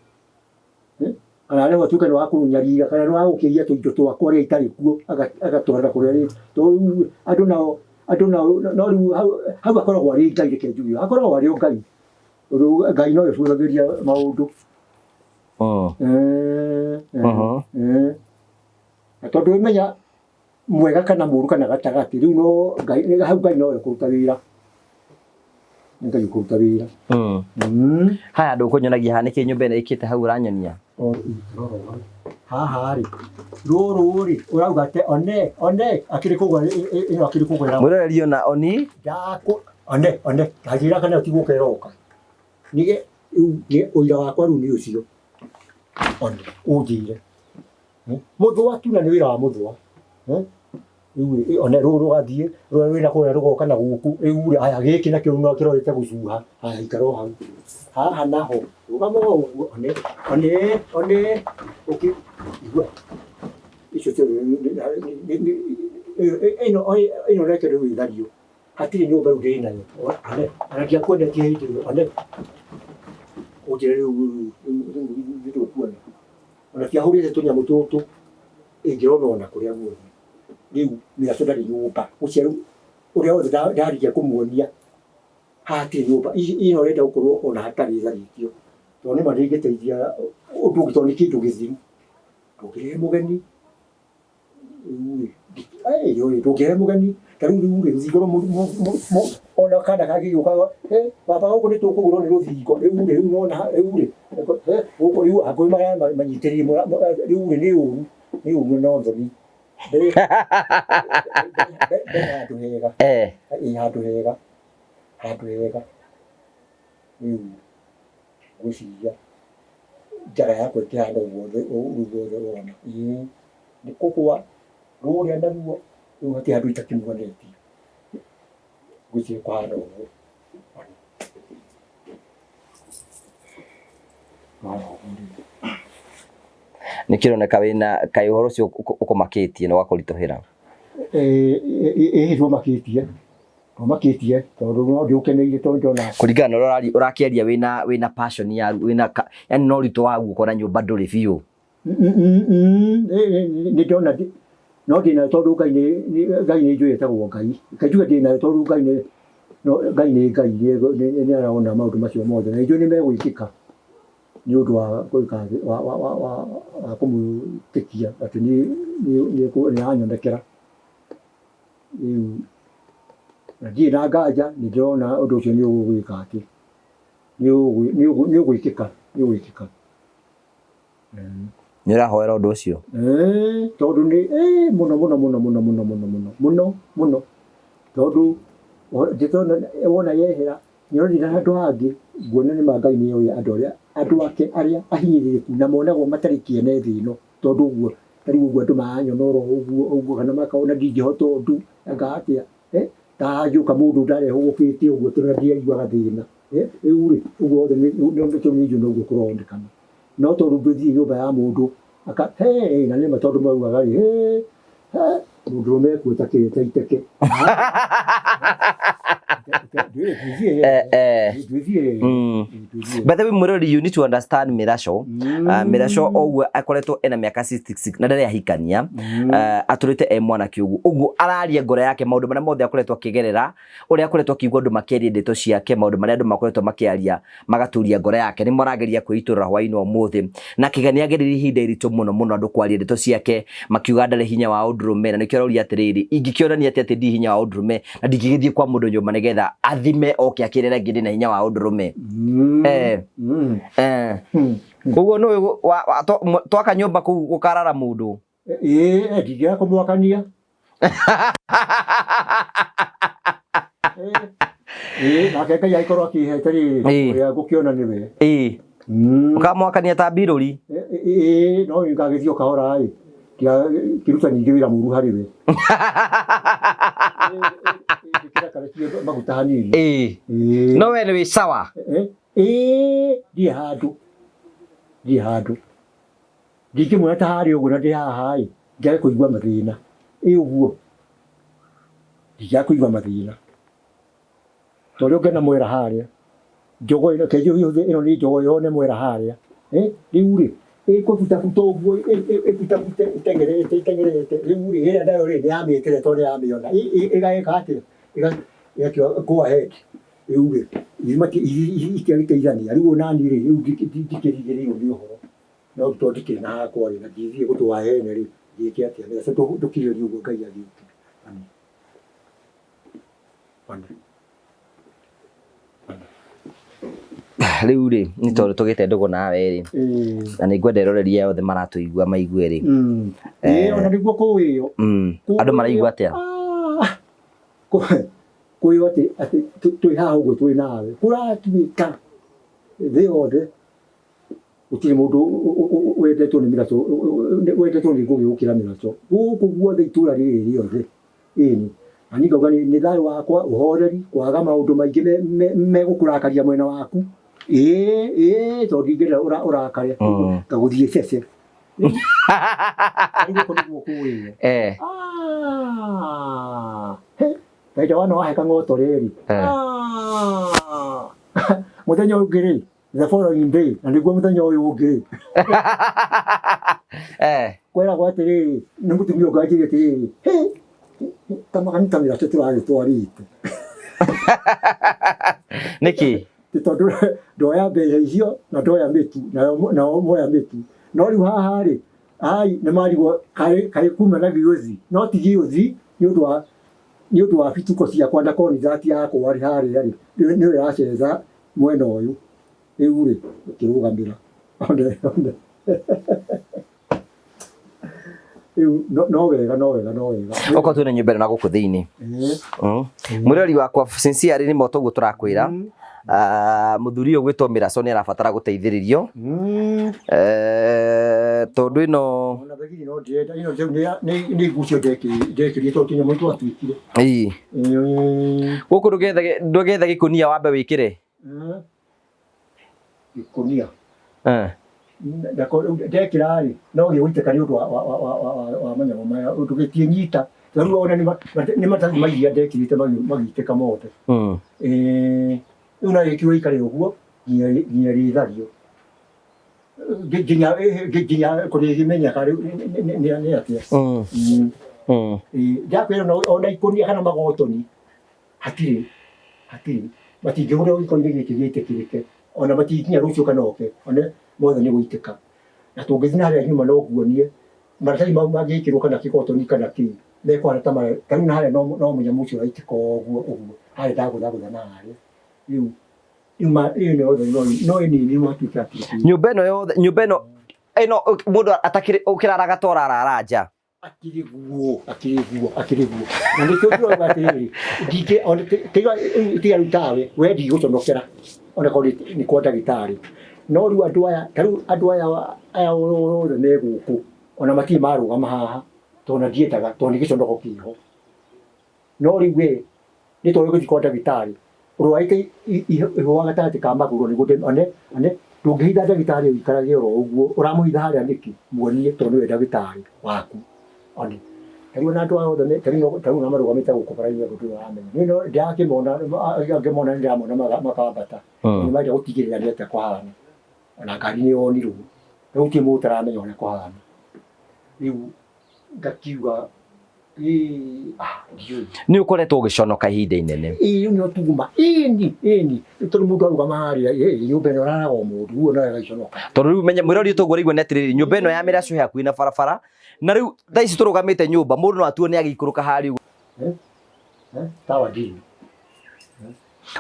Kana rĩu atuĩke nĩ wa kũnyarira kana nĩ wa gũkĩiya tũindo twakwa rĩrĩa itarĩ kuo agatwarĩra kũrĩa rĩ, tondũ rĩu andũ nao andũ nao no rĩu hau hakoragwo arĩ Ngai reke njuge, hakoragwo arĩ o Ngai, tondũ Ngai nowe ũcũthagĩria maũndũ. Na tondũ menya mwega kana mũru kana gatagatĩ, rĩu no Ngai, hau Ngai nowe ũkũruta wĩra. Nĩ Ngai ũkũruta wĩra. Haya ndũkũnyonagia haha nĩkĩ nyũmba ĩno ĩkĩte hau ũranyonia? Haha rĩ, rũrũ rĩ, ũrauga atĩ one, one, akĩrĩ kũgwa, ĩno akĩrĩ kũgwa. Mwĩroreri ona oni. Ndakũ, one, one, ndanjĩra kana ti gũka ĩroka. Nige, rĩu ũira wakwa rĩu nĩ ũcio. One, ũnjĩre. Mũthũa tu na nĩ wĩra wa mũthũa. Rĩu one rũrũ rũgathiĩ, rũrĩa rwĩna kũrĩa rũgoka na gũkũ, rĩu rĩ, haya gĩkĩ nakĩo no kĩrorete gũcuha, haya ikara o hau. Haha naho, rũgama o ũguo, one, one, one, ũkĩ, igua. Icio ciothe ĩno ĩno reke rĩu ĩthario. Hatirĩ nyũmba rĩu ndĩ nayo. One, ona ndiakuonetie hĩndĩ ĩyo, one. Ũnjĩre rĩu rĩu nĩ ndũkuona. Ona tiahũrĩte tũnyamũ tũtũ ĩngĩrona ona kũrĩa guothe. Rĩu mĩaco ndarĩ nyũmba. Ũcio rĩu ũrĩa wothe ndarigia kũmuonia haha hatirĩ nyũmba. Ĩno ũrenda gũkorwo ona hatarĩ tharĩtio. Tondũ nĩma ndĩngĩteithia ũndũ ũngĩ tondũ nĩ kĩndũ gĩthiru. Ndũngĩrehe mũgeni. Ndũngĩrehe mũgeni ta rĩu rĩu rĩ rũthingo ona kana kangĩgĩũka baba gũkũ nĩ tũkũgũrwo nĩ rũthingo rĩu rĩ rĩu nona rĩu rĩ gũkũ rĩu angũĩ manyitĩrĩire rĩu rĩ nĩ ũru nĩ ũru no thoni mbere handũ hega ĩ handũ hega handũ hega rĩu ngwĩciria njaga yakwa ĩkĩhana ũguo rĩu wothe ũrona. Ĩĩ nĩ kũgũa rũrĩa naruo. Rĩu hatirĩ handũ itakĩmuonetie. Ngwĩciria kũhana ũguo. Kũhana ũguo rĩu. Nĩ kĩroneka wĩna kaĩ ũhoro ũcio ũkũmakĩtie na ũgakũritũhĩra. Ĩĩ ndũmakĩtie, ndũmakĩtie tondũ no ndĩũkeneire tondũ ndona Kũringana na ũrĩa ũrakĩaria wĩna wĩna passion ya wĩna yani na ũritũ waguo ũkona nyũmba ndũrĩ biũ. Nĩ ndona no ndĩnayo tondũ Ngai nĩ Ngai nĩ njũĩ etagwo Ngai. Reke njuge ndĩnayo tondũ Ngai nĩ Ngai nĩ Ngai nĩ arona maũndũ macio mothe na nĩ njũĩ nĩ megwĩkĩka nĩ ũndũ wa gwĩka wa wa wa wa kũmwĩtĩkia atĩ nĩ nĩ aranyonekera. Rĩu na ndirĩ na nganja nĩ ndĩrona ũndũ ũcio nĩ ũgwĩka atĩ nĩ ũgwĩkĩka nĩ ũgwĩkĩka. Nĩ ũrahoera ũndũ ũcio? Tondũ nĩ mũno mũno mũno mũno mũno mũno mũno mũno mũno tondũ wona yehera nĩũrona handũ hangĩ nguona nĩ ma Ngai nĩ oĩ andũ arĩa andũ ake arĩa ahinyĩrĩrĩku na monagwo matarĩ kĩene thĩ ĩno tondũ ũguo ta rĩu ũguo andũ maranyona oro ũguo ũguo kana makona ndingĩhota ũndũ anga atĩa ta hangĩũka mũndũ ndarehũgũkĩte ũguo tondũ ndiaiguaga thĩna rĩu rĩ ũguo wothe nĩ njũĩ noguo kũronekana. No tondũ ndũthiĩ nyũmba ya mũndũ aka he na nĩma tondũ maugaga rĩ he he mũndũrũme ekuo ta kĩ ta iteke. By the way, mwĩrori, you need to understand Miraco. Miraco oguo akoretwo ena mĩaka 66 na ndarĩ ahikania, atũrĩte e mwanake ũguo ũguo araria ngoro yake maũndũ marĩa mothe akoretwo akĩgerera, ũrĩa akoretwo akĩigua andũ makĩaria ndeto ciake, maũndũ marĩa andũ makoretwo makĩaria magaturia ngoro yake, nĩmo arageria kwĩitũrũra hwaĩ-inĩ wa ũmũthĩ. Na akĩga nĩ agereire ihinda iritũ mũno mũno andũ kwaria ndeto ciake makiuga ndarĩ hinya wa ũndũrũme, na nĩkĩo aroria atĩrĩrĩ, ingĩkĩonania atĩa atĩ ndirĩ hinya wa ũndũrũme na ndingĩgĩthiĩ kwa mũndũ nyũmba nĩgetha athime oke akĩrere ngĩ ndĩna hinya wa ũndũrũme. Koguo nũĩ twaka nyũmba kũu gũkarara mũndũ. Ĩĩ ndingĩaga kũmwakania. Ĩĩ nake Ngai agĩkorwo akĩhete rĩrĩ ũrĩa ngũkĩona nĩwe. Ĩĩ ũkamwakania ta mbirũri. Ĩĩ no ngagĩthiĩ o kahora ĩ kĩruta ningĩ wĩra mũru harĩ we. Kĩrakarekie maguta hanini. Ĩĩ no we nĩ wĩ sawa. Ĩĩ ndirĩ handũ ndirĩ handũ. Ndingĩmuona ta harĩa ũguo na ndĩ haha ĩ, njage kũigua mathĩna. Ĩ ũguo, ndingĩaga kũigua mathĩna. Ta ũrĩa ũngĩona mwera harĩa, njogo ĩno, reke njuge ĩno nĩ njogo yone mwera harĩa, rĩu rĩ, ĩkũbutabuta ũguo ĩbutabute ĩteng'erete ĩteng'erete, rĩu rĩ, ĩrĩa nayo rĩ, nĩ yamĩeterera tondũ nĩ yamĩona. Ĩgeka atĩa? Ĩgakiuga go ahead. Rĩu rĩ, itiagĩteithania. Rĩu onaniĩ rĩ, rĩu ndikĩrigĩrĩirwo nĩ ũhoro. No tondũ ndikĩrĩ na hakwa rĩ, na ndithiĩ gũtũa hene rĩ, ngĩke atĩa? Nĩgetha ndũkirĩrĩrie ũguo Ngai agĩũke. One. One. One. Rĩu rĩ, nĩ tondũ tũgĩte ndũgũ nawe rĩ, na nĩ ngwenda eroreri aya othe maratũigua maigue rĩ. Ĩĩ, ona nĩguo kũĩyo. Andũ maraigua atĩa? Kũĩyo atĩ atĩ twĩ haha ũguo twĩ nawe. Kũratuĩka thĩ yothe Gũtirĩ mũndũ wendetwo nĩ mĩraco, wendetwo nĩ Ngũgĩ gũkĩra mĩraco. Gũkũ guothe itũra rĩrĩ rĩothe. Ĩni. Na niĩ ngauga nĩ thayũ wakwa, ũhoreri, kwaga maũndũ maingĩ megũkũrakaria mwena waku. Ĩĩ, ĩĩ, tondũ ndingĩenda ũrakare. Ngagũthiĩ cece. Rĩu gũkũ nĩguo kũĩyo. Kahinda wona wahe kang'oto rĩrĩ. Mũthenya ũngĩ rĩ, the following day na nĩguo mũthenya ũyũ ũngĩ kweragwo atĩrĩrĩ nĩ mũtumia ũngĩ anjĩrire atĩrĩrĩ "Hĩ, kamagani kamĩra tũragĩtwarĩte." Nĩkĩ? Nĩ tondũ ndoya mbeca icio na ndoya mĩtu nayo nao moya mĩtu no rĩu haha rĩ ai nĩ marigwo kaĩ kaĩ kuma na gĩũthi no ti gĩũthi nĩ ũndũ wa nĩ ũndũ wa bituko ciakwa na konithati yakwa rĩ harĩa rĩ nĩyo ĩraceza mwena ũyũ rĩu rĩ ũkĩrũgamĩra one one rĩu no wega no wega no wega. Okorwo twĩna nyũmba ĩno na gũkũ thĩinĩ. Mwĩrori wakwa sincerely nĩ moto ũguo tũrakwĩra. Mũthuri ũyũ gwĩtwo Mĩraco nĩ arabatara gũteithĩrĩrio. Tondũ ĩno Ona thagiri no ndĩrenda ĩno rĩu nĩ ngucio ndekĩrie tondũ tũnyamũ twatuĩkire. Ĩĩ. Gũkũ ndũgethe gĩkũnia wambe wĩkĩre. Gĩkũnia. Ndekĩra rĩ no gĩgũitĩka nĩ ũndũ wa manyamũ maya ũndũ gĩtiĩnyita. Rĩu ona nĩ maratathi ma iria ndekĩrĩte magĩitĩka mothe. Rĩu no ĩkĩrwo ĩikare ũguo nginya rĩthario. Nginya nginya kũrĩmenyeka rĩu nĩ atĩa. Ndakwĩra ona ikũnia kana magotoni hatirĩ hatirĩ matingĩhũrĩrwo gĩko-inĩ gĩkĩ gĩtĩkĩrĩke ona matingĩkinya rũciũ kana oke one mothe nĩ gũitĩka. Na tũngĩthiĩ na harĩa nyuma no nguonie maratathi mau mangĩkĩrwo kana kĩgotoni kana kĩ mekũhana ta ta rĩu na harĩa no mũnyamũ ũcio ũraitĩka ũguo ũguo harĩa ndagũthagũtha na harĩa rĩu Nyũmba ĩno yothe, nyũmba ĩno ĩno mũndũ atakĩrĩ ũkĩraraga ta ũrarara nja. Akĩrĩ guo, akĩrĩ guo, akĩrĩ guo. Na nĩkĩo ndĩrauga atĩrĩrĩ, ndingĩ, ona tiga tiga rĩu tawe, we ndigũconokera ona korwo nĩ kwa ndagĩtarĩ. No rĩu andũ aya, ta rĩu andũ aya aya othe me gũkũ, ona matirĩ marũgama haha, tondũ ona ndiendaga, tondũ nĩ gĩconoko kĩho. No rĩu we, nĩ tondũ ũgĩthiĩ kwa ndagĩtarĩ, ũrwarĩte ihũa gatagatĩ ka magũrũ nĩguo one, one, ndũngĩhitha ndagĩtarĩ ũikarage oro ũguo, ũramũhitha harĩa nĩkĩ? Muonie tondũ nĩwe ndagĩtarĩ waku. One, ta rĩu ona andũ aya othe ta rĩu ta rĩu ona marũgamĩte gũkũ bara-inĩ andũ ndũrĩ ũramenya. Niĩ no ndĩrakĩmona, ngĩmona nĩ ndĩramona makambata, tondũ nĩ marenda gũtigĩrĩra nĩ atĩa kũhana. Ona ngari nĩ yonirwo, rĩu gũtirĩ mũndũ ũtaramenya ũrĩa kũhana. Rĩu ngakiuga Nĩ ũkoretwo ũgĩconoka ihinda inene. Ĩĩ rĩu nĩo tuma. Ĩni, ĩni. Tondũ mũndũ arũgama harĩa, ĩ nyũmba ĩno ĩraraga o mũndũ, ũguo nawe agagĩconoka. Tondũ rĩu menya mwĩrori ũyũ ũraigua nĩ atĩrĩrĩ, nyũmba ĩno ya mĩracu ĩ hakuhĩ na barabara, na rĩu thaa ici tũrũgamĩte nyũmba, mũndũ no atuo nĩ agĩikũrũka harĩa ũguo. Tawa ndirĩ.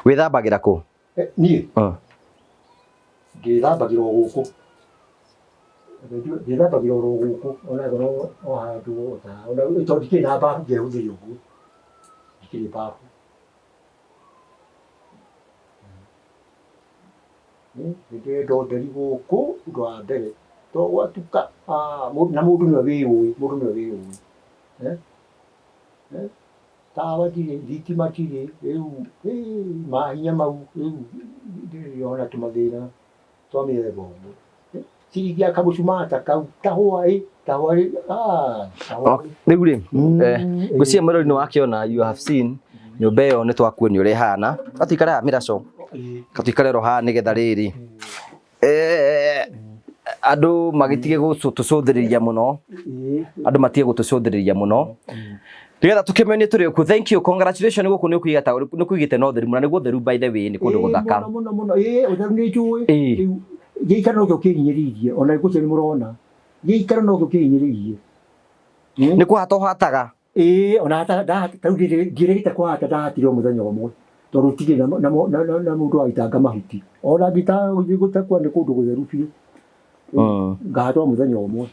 Wĩthambagĩra kũ? Niĩ? Ndĩthambagĩra o gũkũ. Ndĩthambagĩra oro gũkũ ona ĩkorwo o handũ ona tondũ ndikĩrĩ na bafu ngehũthĩra ũguo, ndikĩrĩ bafu. Nĩndĩrenda ũtheri gũkũ ũndũ wa mbere, to gwatuka na mũndũ nĩwe wĩyũĩ, mũndũ nĩwe wĩyũĩ. Tawa ndirĩ, thitima ndirĩ, rĩu mahinya mau rĩu ndĩrona tũmathĩna twa mĩthemba ũguo. Ciringi ya kamũcumaa ta kau ta hwaĩ ta hwaĩ ah, ta hwaĩ. Rĩu rĩ, ngwĩciria mwĩrori nĩ wakĩona, you have seen nyũmba ĩyo nĩ twakuonia ũrĩa ĩhana. Gatuikare haha mĩraco, gatuikare oro haha nĩgetha rĩrĩ andũ magĩtige gũtũcũthĩrĩria mũno, andũ matige gũtũcũthĩrĩria mũno nĩgetha tũkĩmenye tũrĩ okuo. Thank you, congratulations. Gũkũ nĩ ũkũiga ta nĩ ũkũigĩte na ũtheru mũno, na nĩguo ũtheru by the way nĩ kũndũ gũthaka. Mũno mũno mũno, ĩĩ ũtheru nĩ njũĩ. Rĩu gĩikaro nokĩo kĩhinyĩrĩirie, ona ngũcio nĩ mũrona gĩikaro nokĩo kĩhinyĩrĩirie. Nĩ kũhata ũhataga? Ĩĩ ona hata ta rĩu ndiĩrĩgĩte kũhata, ndahatire o mũthenya ũmwe tondũ gũtirĩ na mũndũ wa gũitanga mahuti. Ona ngĩtakua nĩ kũndũ gũtheru biũ. Ngahata o mũthenya ũmwe.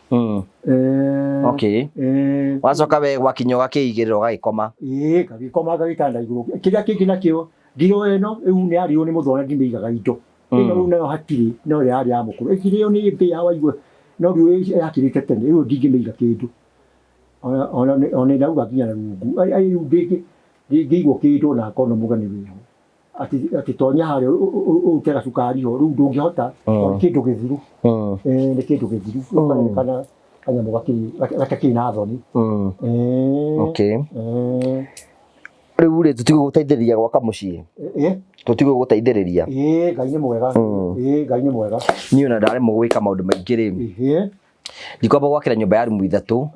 Okay. Wacoka we gwakinya ũgakĩigĩrĩra ũgagĩkoma. Ĩĩ ngagĩkoma ngagĩtanda igũrũ. Kĩrĩa kĩngĩ nakĩo ndiro ĩno rĩu nĩ yarĩirwo nĩ mũthwa na ndimĩigaga indo. Ĩno rĩu nayo hatirĩ no ĩrĩa yarĩ ya mũkũrũ. Ĩkĩrĩo nĩ mbĩa waigua no rĩu yakĩrĩte tene rĩu ndingĩmĩiga kĩndũ. Ona ona ndauga nginya na rungu rĩu ndĩngĩigwo kĩndũ ona akorwo nĩ mũgeni wĩho. Atĩ atĩ tonya harĩa ũrute gacukari ho rĩu ndũngĩhota tondũ nĩ kĩndũ gĩthiru. Nĩ kĩndũ gĩthiru rĩu karonekana kanyamũ gatakĩrĩ na thoni. Okay. Rĩu rĩ tũtigũgũteithĩrĩria gwaka mũciĩ? Tũtigũgũteithĩrĩria? Ĩĩ Ngai nĩ mwega. Ĩĩ Ngai nĩ mwega. Niĩ ona ndaremwo gwĩka maũndũ maingĩ rĩ, ndikwamba gwakĩra nyũmba ya rumu ithatũ,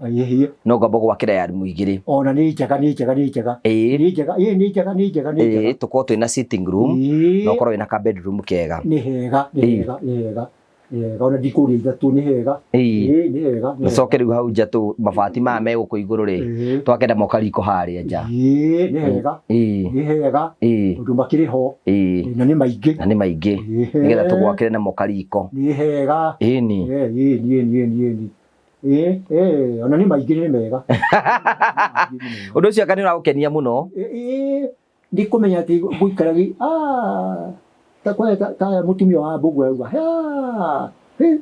no ngwamba gwakĩra ya rumu igĩrĩ. Ona nĩ njega, nĩ njega, nĩ njega. Ĩĩ. Nĩ njega, ĩĩ nĩ njega, nĩ njega, nĩ njega. Ĩĩ tũkorwo twĩna sitting room na ũkorwo wĩna ka bedroom kega. Nĩ hega, nĩ hega, nĩ hega. Nĩ hega, ona ndikũria ithatũ, nĩ hega. Ĩĩ nĩ hega. Tũcoke rĩu hau nja tũ mabati maya me gũkũ igũrũ rĩ, twake namo kariko harĩa nja. Ĩĩ nĩ hega. Nĩ hega. Tondũ makĩrĩ ho. Na nĩ maingĩ. Na nĩ maingĩ. Nĩgetha tũgwakĩre namo kariko. Nĩ hega. Ĩni. Ĩni, ĩni, ĩni, ĩni. Ĩĩ, ona nĩ maingĩ nĩ mega. Ũndũ ũcio anga nĩ ũragũkenia mũno? Ĩĩ, nĩ kũmenya atĩ gũikara gĩ ta kwa ta mũtumia wa Mbũgua auga, hĩ.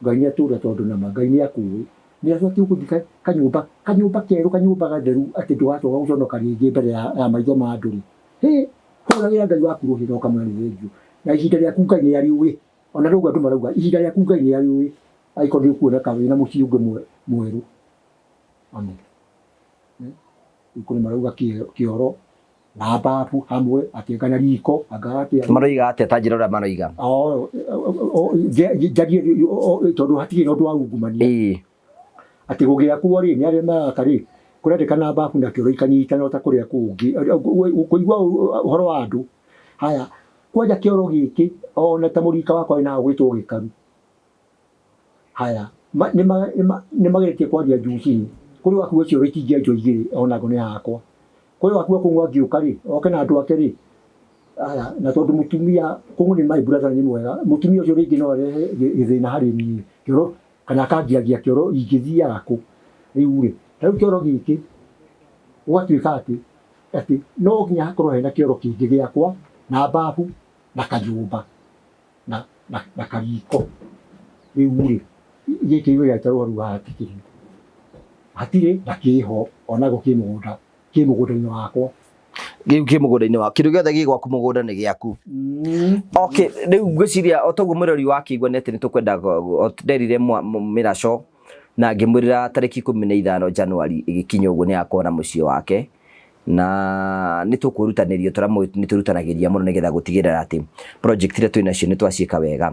Ngai nĩ atũra tondũ nama Ngai nĩ akũĩ nĩ abatiĩ gũthiĩ kanyũmba kanyũmba kerũ kanyũmba gatheru atĩ ndũgacoka gũconoka rĩngĩ mbere ya maitho ma andũ rĩ, hĩ, hũragĩra Ngai waku rũhĩ na ũkamwĩra nĩ thengiũ. Na ihinda rĩaku Ngai nĩ arĩũĩ. Ona rĩu andũ marauga ihinda rĩaku Ngai nĩ arĩũĩ angĩkorwo nĩ ũkuona ka wĩna mũciĩ ũngĩ mwerũ. Amen. Rĩu kũrĩ marauga kĩoro na babu hamwe atĩ anga na riko anga atĩa. Maroiga atĩa ta njĩra ũrĩa maroiga? Njarie tondũ hatirĩ na ũndũ wa ungumania. Atĩ gũgĩakwo rĩ nĩ arĩa maraka rĩ kũrendekana babu na kĩoro ikanyitana ta kũrĩa kũngĩ kũigua ũhoro wa andũ. Haya kwanja kĩoro gĩkĩ ona ta mũrika wakwa wĩna gwĩtwo gĩkaru. Haya nĩ mageretie kwaria juu chini kũrĩ wakuo cioro itingĩenjwo igĩrĩ ona ngo nĩ yakwa. Kũrĩ wakuo kũng'ũ angĩũka rĩ oke na andũ ake rĩ haya na tondũ mũtumia kũng'ũ nĩ my brother nĩ mwega mũtumia ũcio rĩngĩ no arehe gĩthĩna harĩ niĩ kĩoro kana akangiangia kĩoro ingĩthiaga kũ. Rĩu rĩ ta rĩu kĩoro gĩkĩ gũgatuĩka atĩ atĩ no nginya hakorwo hena kĩoro kĩngĩ gĩakwa na babu na kanyũmba na kariko. Rĩu rĩ gĩkĩ gĩgatarwo rĩu haha hatikĩrĩ, hatirĩ na kĩho onakĩo kĩ mũgũnda, kĩ mũgũnda-inĩ wakwa. Gĩu kĩ mũgũnda-inĩ waku, kĩndũ gĩothe gĩ gwaku mũgũnda nĩ gĩaku. Okay, rĩu ngwĩciria o toguo mwĩrori wakĩigua nĩ atĩ nĩ tũkwenda nderire Mĩraco na ngĩmwĩrĩra tarĩki 15 Januari ĩgĩkinya ũguo nĩ agakorwo na mũciĩ wake na nĩ tũkwĩrutanĩria tũrĩa nĩ twĩrutanagĩria mũno nĩgetha gũtigĩrĩra atĩ project iria twĩ nacio nĩ twaciĩka wega.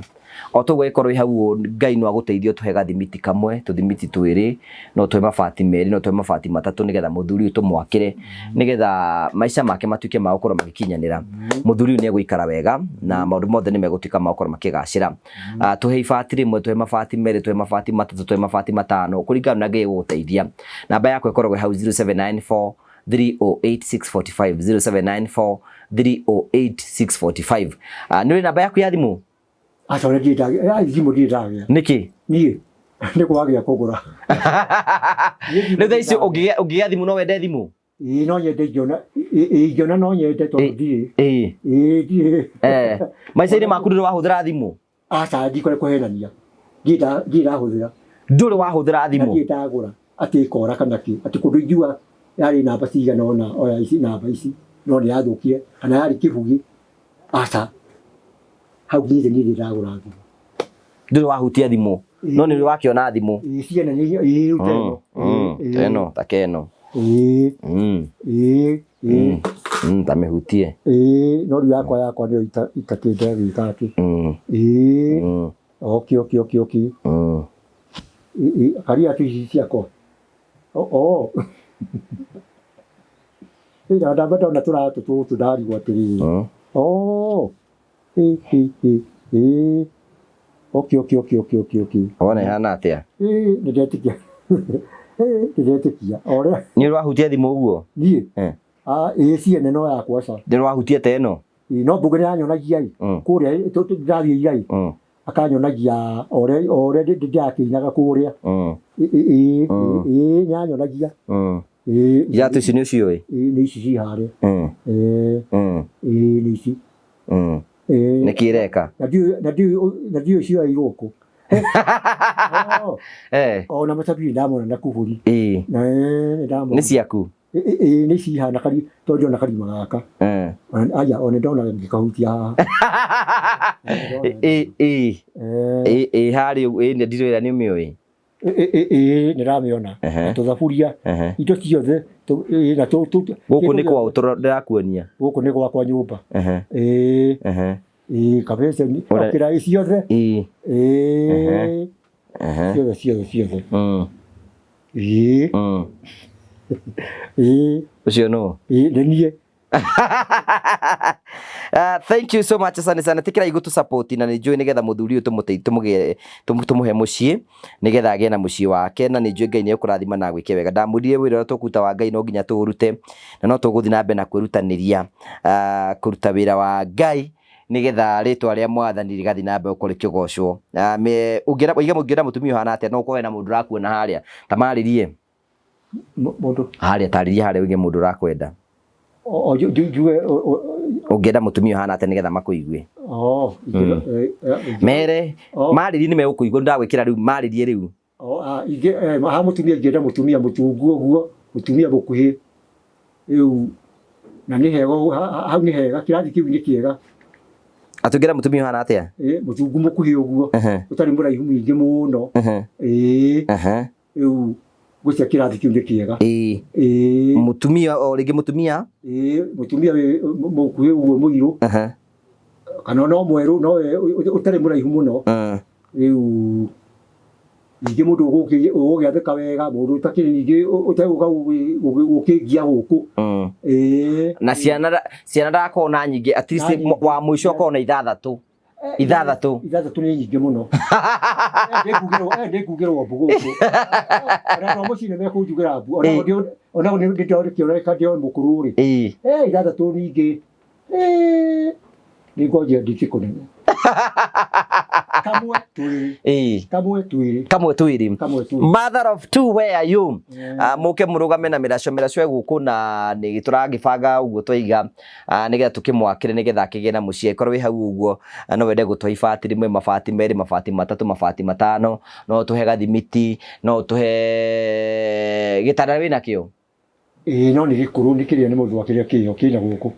O toguo ĩkorwo ĩ hau ũũ Ngai no agũteithie ũtũhe gathimiti kamwe, tũthimiti twĩrĩ, no ũtũhe mabati merĩ, no ũtũhe mabati matatũ nĩgetha mũthuri ũyũ tũmwakĩre nĩgetha maica make matuĩke ma gũkorwo magĩkinyanĩra. Mũthuri ũyũ nĩ egũikara wega na maũndũ mothe nĩ megũtuĩka ma gũkorwo makĩgacĩra. Tũhe ibati rĩmwe, tũhe mabati merĩ, tũhe mabati matatũ, tũhe mabati matano kũringana na Ngai egũgũteithia. Namba yakwa ĩkoragwo ĩ hau 0794 308 645 0794 308 645. Nĩ ũrĩ namba yaku ya thimũ? Aca ona ndirĩ ndagĩa, thimũ ndirĩ ndagĩa. Nĩkĩ? Niĩ nĩ kwagĩa kũgũra. Rĩu thaa ici ũngĩgĩa thimũ no wende thimũ? Ĩĩ no nyende ingĩona, ĩĩ ingĩona no nyende tondũ ndirĩ. Ĩĩ. Ĩĩ ndirĩ. Maica-inĩ maku ndũrĩ wahũthĩra thimũ? Aca ndikwenda kũhenania. Ndirĩ ndahũthĩra. Ndũrĩ wahũthĩra thimũ? Na ndirĩ ndagũra atĩ ĩkora kana kĩ. Atĩ kũndũ ingiuga yarĩ namba cigana ũna oya ici namba ici no nĩ yathũkire kana yarĩ kĩbugi. Aca. Hau nginyĩte niĩ ndirĩ ndagũra thimũ. Ndũrĩ wahutia thimũ no nĩ ũrĩ wakĩona thimũ? Ĩĩ ciana nĩ ĩĩ rĩu ta ĩno. Ta ĩno ta keno. Ĩĩ. Ĩĩ ĩĩ. Ta mĩhutie. Ĩĩ no rĩu yakwa yakwa nĩyo itakĩenda gwĩka atĩ. Ĩĩ. Okay okay okay okay. Karia tu ici ciakwa. Oo. Ĩĩ na ndamba ndona tũratũ tũtũ ndarigwo atĩrĩrĩ. Oo. Ĩ ĩ ĩ ĩ. Okay okay okay okay okay okay. Wona ĩhana atĩa? Ĩ nĩ ndetĩkia. Ĩ nĩ ndetĩkia. O ũrĩa. Nĩ ũrĩ wahutia thimũ ũguo? Niĩ? Ah ĩ ciene no yakwa ca. Ndũrĩ wahutia ta ĩno? Ĩ no mbunge nĩ yanyonagia ĩ. Kũrĩa ndĩrathiĩ ira ĩ. Akanyonagia o ũrĩa o ũrĩa ndĩrakĩinaga kũrĩa. Ĩ ĩ ĩ nĩ anyonagia. Ĩ. Iratũ ici nĩ ũciũĩ? Ĩ nĩ ici ci harĩa. Ĩ. Ĩ nĩ ici. Nĩkĩ ĩreka? Na ndiũĩ cioeirwo kũ. Ona macabi ndamona na kuburi. Nĩ ciaku? Ĩĩ nĩ cihana kari tondũ ndĩrona karima gaka. Aya ona ndona ngĩkahutia haha. Ĩĩ harĩa ũguo ĩĩ ndirĩ nĩ ũmĩũĩ? Ĩĩ nĩ ndamĩona. Na tũthaburia indo ciothe na Gũkũ nĩ kwa ndĩrakuonia? Gũkũ nĩ gwakwa nyũmba. Ĩĩ. Ĩĩ kabeceni kĩraĩ ciothe. Ĩĩ. Ciothe ciothe ciothe. Ĩĩ. Ĩĩ. Ũcio nũ? Ĩĩ nĩ niĩ. Thank you so much, asante sana. Tikirai gutu support na nĩ njũĩ nĩgetha mũthuri ũyũ tũmũgĩre tũmũhe mũciĩ nĩgetha agĩe na mũciĩ wake na nĩ njũĩ Ngai nĩ ekũrathima na agwĩke wega. Ndamwĩrire wĩra ũrĩa tũkũruta wa Ngai no nginya tũũrute na no tũgũthiĩ na mbere na kwĩrutanĩria kũruta wĩra wa Ngai nĩgetha rĩtwa rĩa mwathani rĩgathiĩ na mbere gũkorwo rĩkĩgocwo. Ũngĩenda mũtumia ũhana atĩa? No ũkorwo hena mũndũ ũrakuona harĩa ta marĩrie. Mũndũ harĩa tarĩria harĩa wĩgie mũndũ ũrakwenda. Ũngĩenda mũtumia ũhana atĩa nĩgetha makũigue? Oh, Mere marĩrie nĩ megũkũigua, ndagwĩkĩra rĩu marĩrie rĩu. Oh, ingĩ ha mũtumia ingĩenda mũtumia mũtungu ũguo, mũtumia mũkuhĩ rĩu na nĩ hega hau nĩ hega, kĩrathi kĩu nĩ kĩega. Atĩ ũngĩenda mũtumia ũhana atĩa? Mũtungu mũkuhĩ ũguo, ũtarĩ mũraihu mũingĩ mũno. Ĩĩ. Rĩu ngwĩciria kĩrathi kĩu nĩ kĩega. Ĩĩ. Ĩĩ. Mũtumia o rĩngĩ mũtumia? Ĩĩ, mũtumia wĩ mũkuhĩ ũguo mũirũ. Kana no mwerũ no ũtarĩ mũraihu mũno. Rĩu ningĩ mũndũ ũgũgĩathĩka wega, mũndũ ũtakĩrĩ ningĩ ũtegũka gũkĩngia gũkũ. Ĩĩ. Na ciana ciana ndakorwo na nyingĩ at least wa mũico akorwo na ithathatũ. Ithathatũ. Ithathatũ nĩ nyingĩ mũno. Ndĩkugĩrwo mbu gũkũ. Ona andũ a mũciĩ nĩ mekũnjugĩra mbu. Ona nĩ ndĩrakĩoneka ndĩ o mũkũrũ rĩ. Ithathatũ ningĩ. Nĩ ngwanjia nditi kũnene. Kamwe twĩrĩ. Kamwe twĩrĩ. Kamwe twĩrĩ. Kamwe twĩrĩ. Mother of two, where are you? Mũke mũrũgame na mĩraco, mĩraco ĩgũkũ na nĩ tũragĩbanga ũguo twaiga nĩgetha tũkĩmwakĩre nĩgetha akĩgĩe na mũciĩ. Angĩkorwo wĩ hau ũguo no wende gũtũhe ibati rĩmwe, mabati merĩ, mabati matatũ, mabati matano, no ũtũhe gathimiti, no ũtũhe gĩtanda wĩnakĩo? Ĩĩ no nĩ gĩkũrũ nĩ kĩrĩa nĩ mũthũa kĩrĩa kĩho kĩna gũkũ.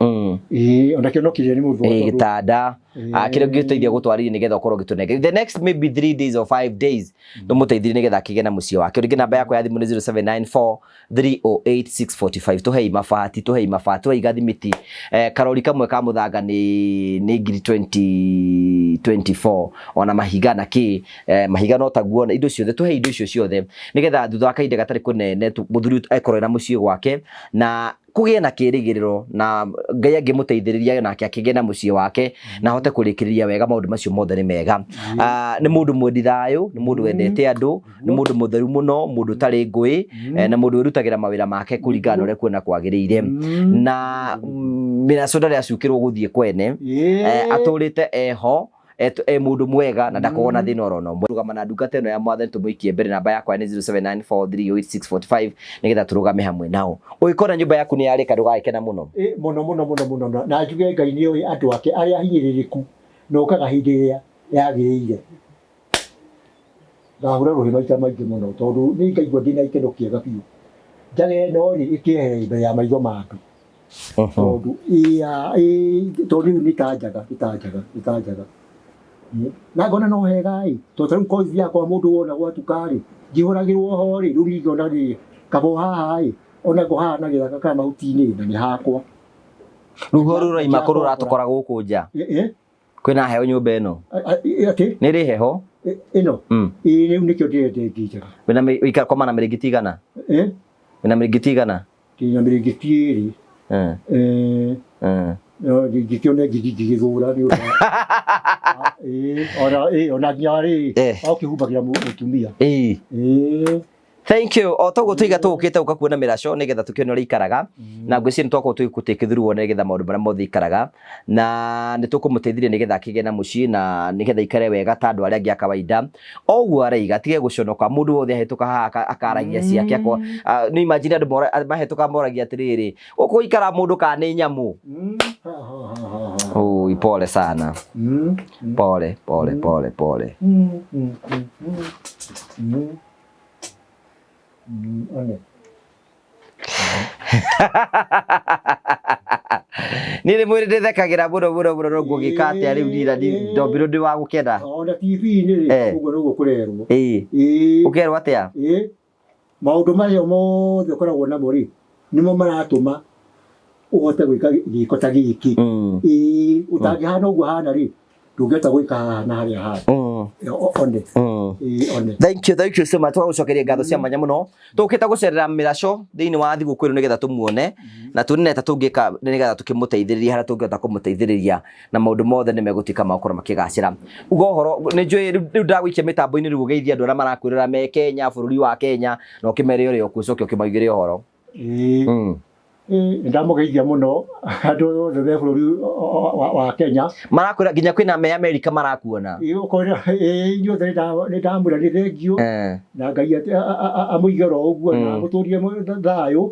Ĩĩ ona kĩo no kĩrĩa nĩ mũthũa. Ĩĩ gĩtanda kĩrĩa ũngĩteithia gũtwarithia nĩgetha ũkorwo ũgĩtũnengera the next maybe 3 days or 5 days tũmũteithie nĩgetha akĩgĩe na mũciĩ wake. Rĩngĩ namba yakwa ya thimũ nĩ 0794 308 645. Tũhei mabati, tũhei mabati, tũhei gathimiti. Karori kamwe ka mũthanga nĩ ngiri 20 24 ona mahiga na kĩ mahiga no taguo na indo ciothe, tũhei indo icio ciothe nĩgetha thutha wa kahinda gatarĩ kũnene mũthuri ekorwo ena mũciĩ gwake na kũgĩe na kĩrĩgĩrĩro na Ngai angĩmũteithĩrĩria nake akĩgĩe na mũciĩ wake na ahote kũrĩkĩrĩria wega maũndũ macio mothe nĩ mega. Nĩ mũndũ mwendi thayũ, nĩ mũndũ wendete andũ, nĩ mũndũ mũtheru mũno, mũndũ ũtarĩ ngũĩ, na mũndũ wĩrutagĩra mawĩra make kũringana na ũrĩa kuona kwagĩrĩire. Na mĩraco ndarĩ acukĩrwo gũthiĩ kwene, atũrĩte eho e mũndũ mwega na ndakoragwo na thĩna oro na ũmwe. Rũgama na ndungata ĩno ya Mwathani tũmũikie mbere, namba yakwa nĩ 0794380645 nĩgetha tũrũgame hamwe nao. Ũgĩkona nyũmba yaku nĩ yarĩka ndũgagĩkena mũno? Mũno mũno mũno mũno, na njuge Ngai nĩ oĩ andũ ake arĩa ahinyĩrĩrĩku na ũkaga hĩndĩ ĩrĩa yagĩrĩire. Ngahũra rũhĩ maita maingĩ mũno tondũ nĩ ngaigua ndĩna gĩkeno kĩega biũ. Njaga ĩno rĩ ĩkĩehere mbere ya maitho ma andũ. Tondũ tondũ rĩu nĩ ta njaga, nĩ ta njaga, nĩ ta njaga. Na ngona no hega ĩ, tondũ ta rĩu kothi yakwa mũndũ wona gwatuka rĩ, njihũragĩrwo ho rĩ, rĩu niĩ ngona rĩ, kaba o haha ĩ, ona ngo haha na gĩthaka kana mahuti-inĩ na nĩ hakwa. Rũhuho rũraima kũ rũratũkora gũkũ nja? Kwĩna heho nyũmba ĩno? Atĩ? Nĩ ĩrĩ heho? Ĩno? Ĩĩ rĩu nĩkĩo ndĩrenda ĩngĩ njega. Wĩna ũikara na mĩrĩngĩti igana? Wĩna mĩrĩngĩti igana? Ndĩna mĩrĩngĩti ĩrĩ. No ndingĩkĩona ĩngĩ ndingĩgĩthũra nĩ ũndũ ona ona nginya rĩ ũkĩhumbagĩra mũtumia. Thank you. O toguo tuiga tũgũkĩte gũka kuona mĩraco nĩgetha tũkĩone ũrĩa ikaraga na ngwĩciria nĩ twakorwo tũgĩkũtĩkĩ through wone nĩgetha maũndũ marĩa mothe ikaraga na nĩ tũkũmũteithirie nĩgetha akĩgĩe na mũciĩ na nĩgetha ikare wega ta andũ arĩa angĩ a kawaida. O ũguo araiga atige gũconoka mũndũ wothe ahĩtũka haha akaragia ciake akwa. Nĩ imagine andũ mahĩtũka moragia atĩrĩrĩ, gũkũ ikara mũndũ kana nĩ nyamũ? Oi, pole sana. Pole, pole, pole, pole. Niĩ nĩ mwĩrĩ ndĩthekagĩra mũno mũno mũno no ngũgĩka atĩa rĩu nira ndombirwo ndĩ wa gũkena. Ona TV-inĩ rĩ, ũguo noguo kũrerwo. Ĩĩ. Ũkerwo atĩa? Ĩĩ. Maũndũ macio mothe ũkoragwo namo rĩ, nĩmo maratũma ũhote gwĩka gĩko ta gĩkĩ. Ĩĩ, ũtangĩhana ũguo hana rĩ, ndũngĩhota gwĩka haha na harĩa hangĩ. One. Ĩĩ, one. Thank you, thank you so much. Tũgagũcokeria ngatho cia mwanya mũno. Tũkĩte gũcerera mĩraco thĩinĩ wa thigũkũ ĩno nĩgetha tũmuone na tuone ta tũngĩka nĩgetha tũkĩmũteithĩrĩria harĩa tũngĩhota kũmũteithĩrĩria na maũndũ mothe nĩ megũtuĩka ma gũkorwo makĩgacĩra. Uga ũhoro, nĩ njũĩ rĩu ndagũikia mĩtambo-inĩ rĩu ũgeithie andũ arĩa marakwĩrora me Kenya, bũrũri wa Kenya, na ũkĩmere ũrĩa ũkuo ũcoke ũkĩmaugĩre ũhoro. Ĩĩ. Nĩ ndamũgeithia mũno andũ othe me bũrũri wa Kenya. Marakwĩra nginya kwĩna me Amerika marakuona. Ĩĩ inyuothe nĩ ndamwĩra nĩ thengiũ na Ngai amũige oro ũguo na amũtũrie thayũ.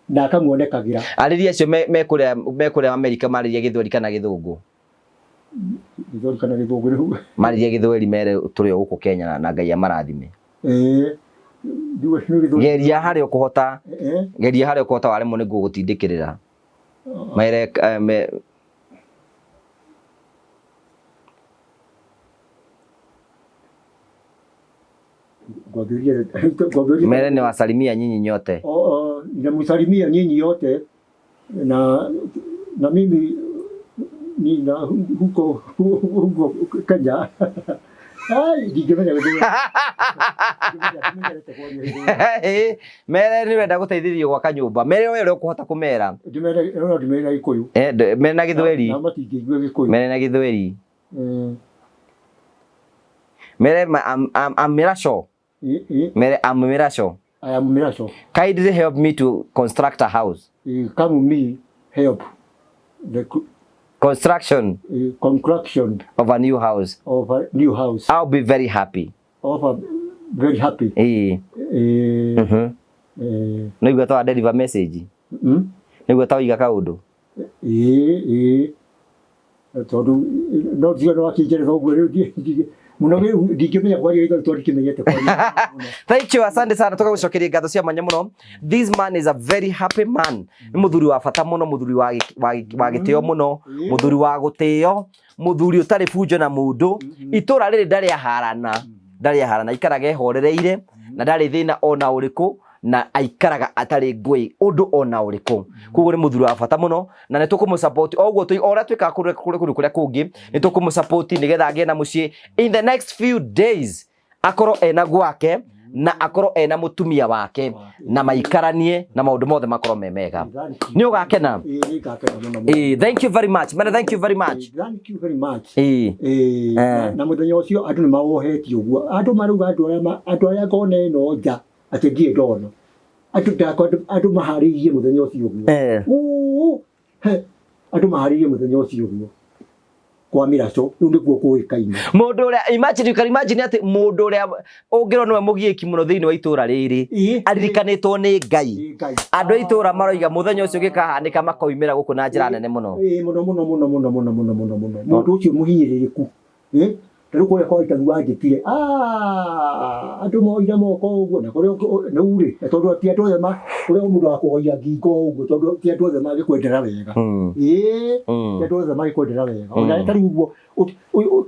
Na akamuonekagĩra. Arĩria acio me kũrĩa, me kũrĩa Amerika marĩria Gĩthweri kana Gĩthũngũ. Gĩthweri kana Gĩthũngũ rĩu. Marĩria Gĩthweri mere tũrĩ o gũkũ Kenya na Ngai amarathime. Ĩĩ. Geria harĩa ũkũhota. Geria harĩa ũkũhota waremwo nĩ ngũgũtindĩkĩrĩra. Mere me, Mere ni wasalimia nyinyi nyote. Oh, oh, namsalimia nyinyi yote na na mimi nina huko huko Kenya. Ai, ndingĩmenya gĩthũngũ. Mere nĩ ũrenda gũteithĩrĩrio gwaka nyũmba. Mere we ũrĩa ũkũhota kũmera. Ndĩmere no ndĩmere na Gĩkũyũ. Eh, mere na Gĩthweri. Na matingĩigua Gĩkũyũ. Mere na Gĩthweri. Mere I'm Mirasho. Mere I'm Mirasho. I am Mirasho. Kindly help me to construct a house. Come me help the construction. Construction of a new house. Of a new house. I'll be very happy. Of a very happy. Nĩguo twa deliver message. Nĩguo twa iga kaũndũ. Tondũ no ndio no akĩnjerera ũguo rĩu mũno rĩu ndingĩmenya kwaria ithe tondũ ndikĩmenyete kwaria. Thank you, asante sana, tukagucokeria ngatho cia mwanya mũno. This man is a very happy man. Nĩ mũthuri wa bata mũno, mũthuri wa gĩtĩo mũno, mũthuri wa gũtĩo, mũthuri ũtarĩ bunjo na mũndũ. Itũra rĩrĩ ndarĩ aharana, ndarĩ aharana, aikaraga ehorereire na ndarĩ thĩna ona ũrĩkũ, na aikaraga atarĩ ngũĩ ũndũ ona ũrĩkũ. Koguo nĩ mũthuri wa bata mũno na nĩ tũkũmũ support o ũguo o ũrĩa twĩkaga kũndũ kũrĩa kũngĩ, nĩ tũkũmũ support nĩgetha agĩe na mũciĩ in the next few days, akorwo ena gwake na akorwo ena mũtumia wake na maikaranie na maũndũ mothe makorwo me mega. Nĩ ũgakena? Thank you very much. Mana, thank you very much. Thank you very much. Na mũthenya ũcio andũ nĩ mawohetie ũguo. Andũ marauga andũ arĩa ngona ĩno nja atĩ ndirĩ ndona. Andũ maharĩirie mũthenya ũcio ũguo. Andũ maharĩirie mũthenya ũcio ũguo. Kwa Miraco, rĩu nĩguo kũĩkaine. Mũndũ ũrĩa, imagine, you can imagine atĩ mũndũ ũrĩa ũngĩrwo nĩwe mũgiĩki mũno thĩinĩ wa itũra rĩrĩ, aririkanĩtwo nĩ Ngai. Andũ a itũra maroiga mũthenya ũcio gĩkahanĩka makoimĩra gũkũ na njĩra nene mũno. Mũno, mũno, mũno, mũno, mũno, mũno, mũno, mũno. Mũndũ ũcio mũhinyĩrĩrĩku. Ta rĩu kũrĩa kwa Itaru wanjĩtire, andũ moire moko ũguo, na kũrĩa rĩu rĩ, na tondũ ti andũ othe kũrĩa mũndũ akũgoia ngingo ũguo, tondũ ti andũ othe mangĩkwendera wega. Ti andũ othe mangĩkwendera wega. Ona ta rĩu ũguo,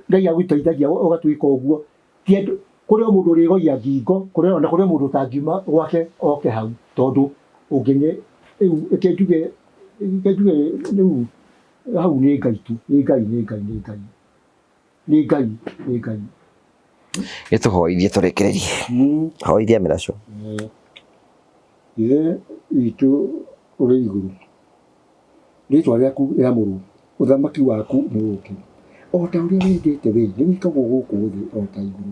Ngai agũteithagia ũgatuĩka ũguo. Ti andũ, kũrĩ o mũndũ ũrĩgoia ngingo, kũrĩ ona kũrĩ o mũndũ ũtangiuma gwake oke hau, tondũ ũngĩ nĩ, rĩu reke njuge, reke njuge rĩu hau nĩ Ngai tu, nĩ Ngai, nĩ Ngai, nĩ Ngai. Nĩ Ngai, nĩ Ngai. Gĩtũhoithie tũrĩkĩrĩrie. Hoithia Miraco. Ithe witũ ũrĩ igũrũ, rĩtwa rĩaku rĩamũrwo, ũthamaki waku nĩ ũũke, o ta ũrĩa wendete we, nĩ wĩkagwo gũkũ thĩ o ta igũrũ.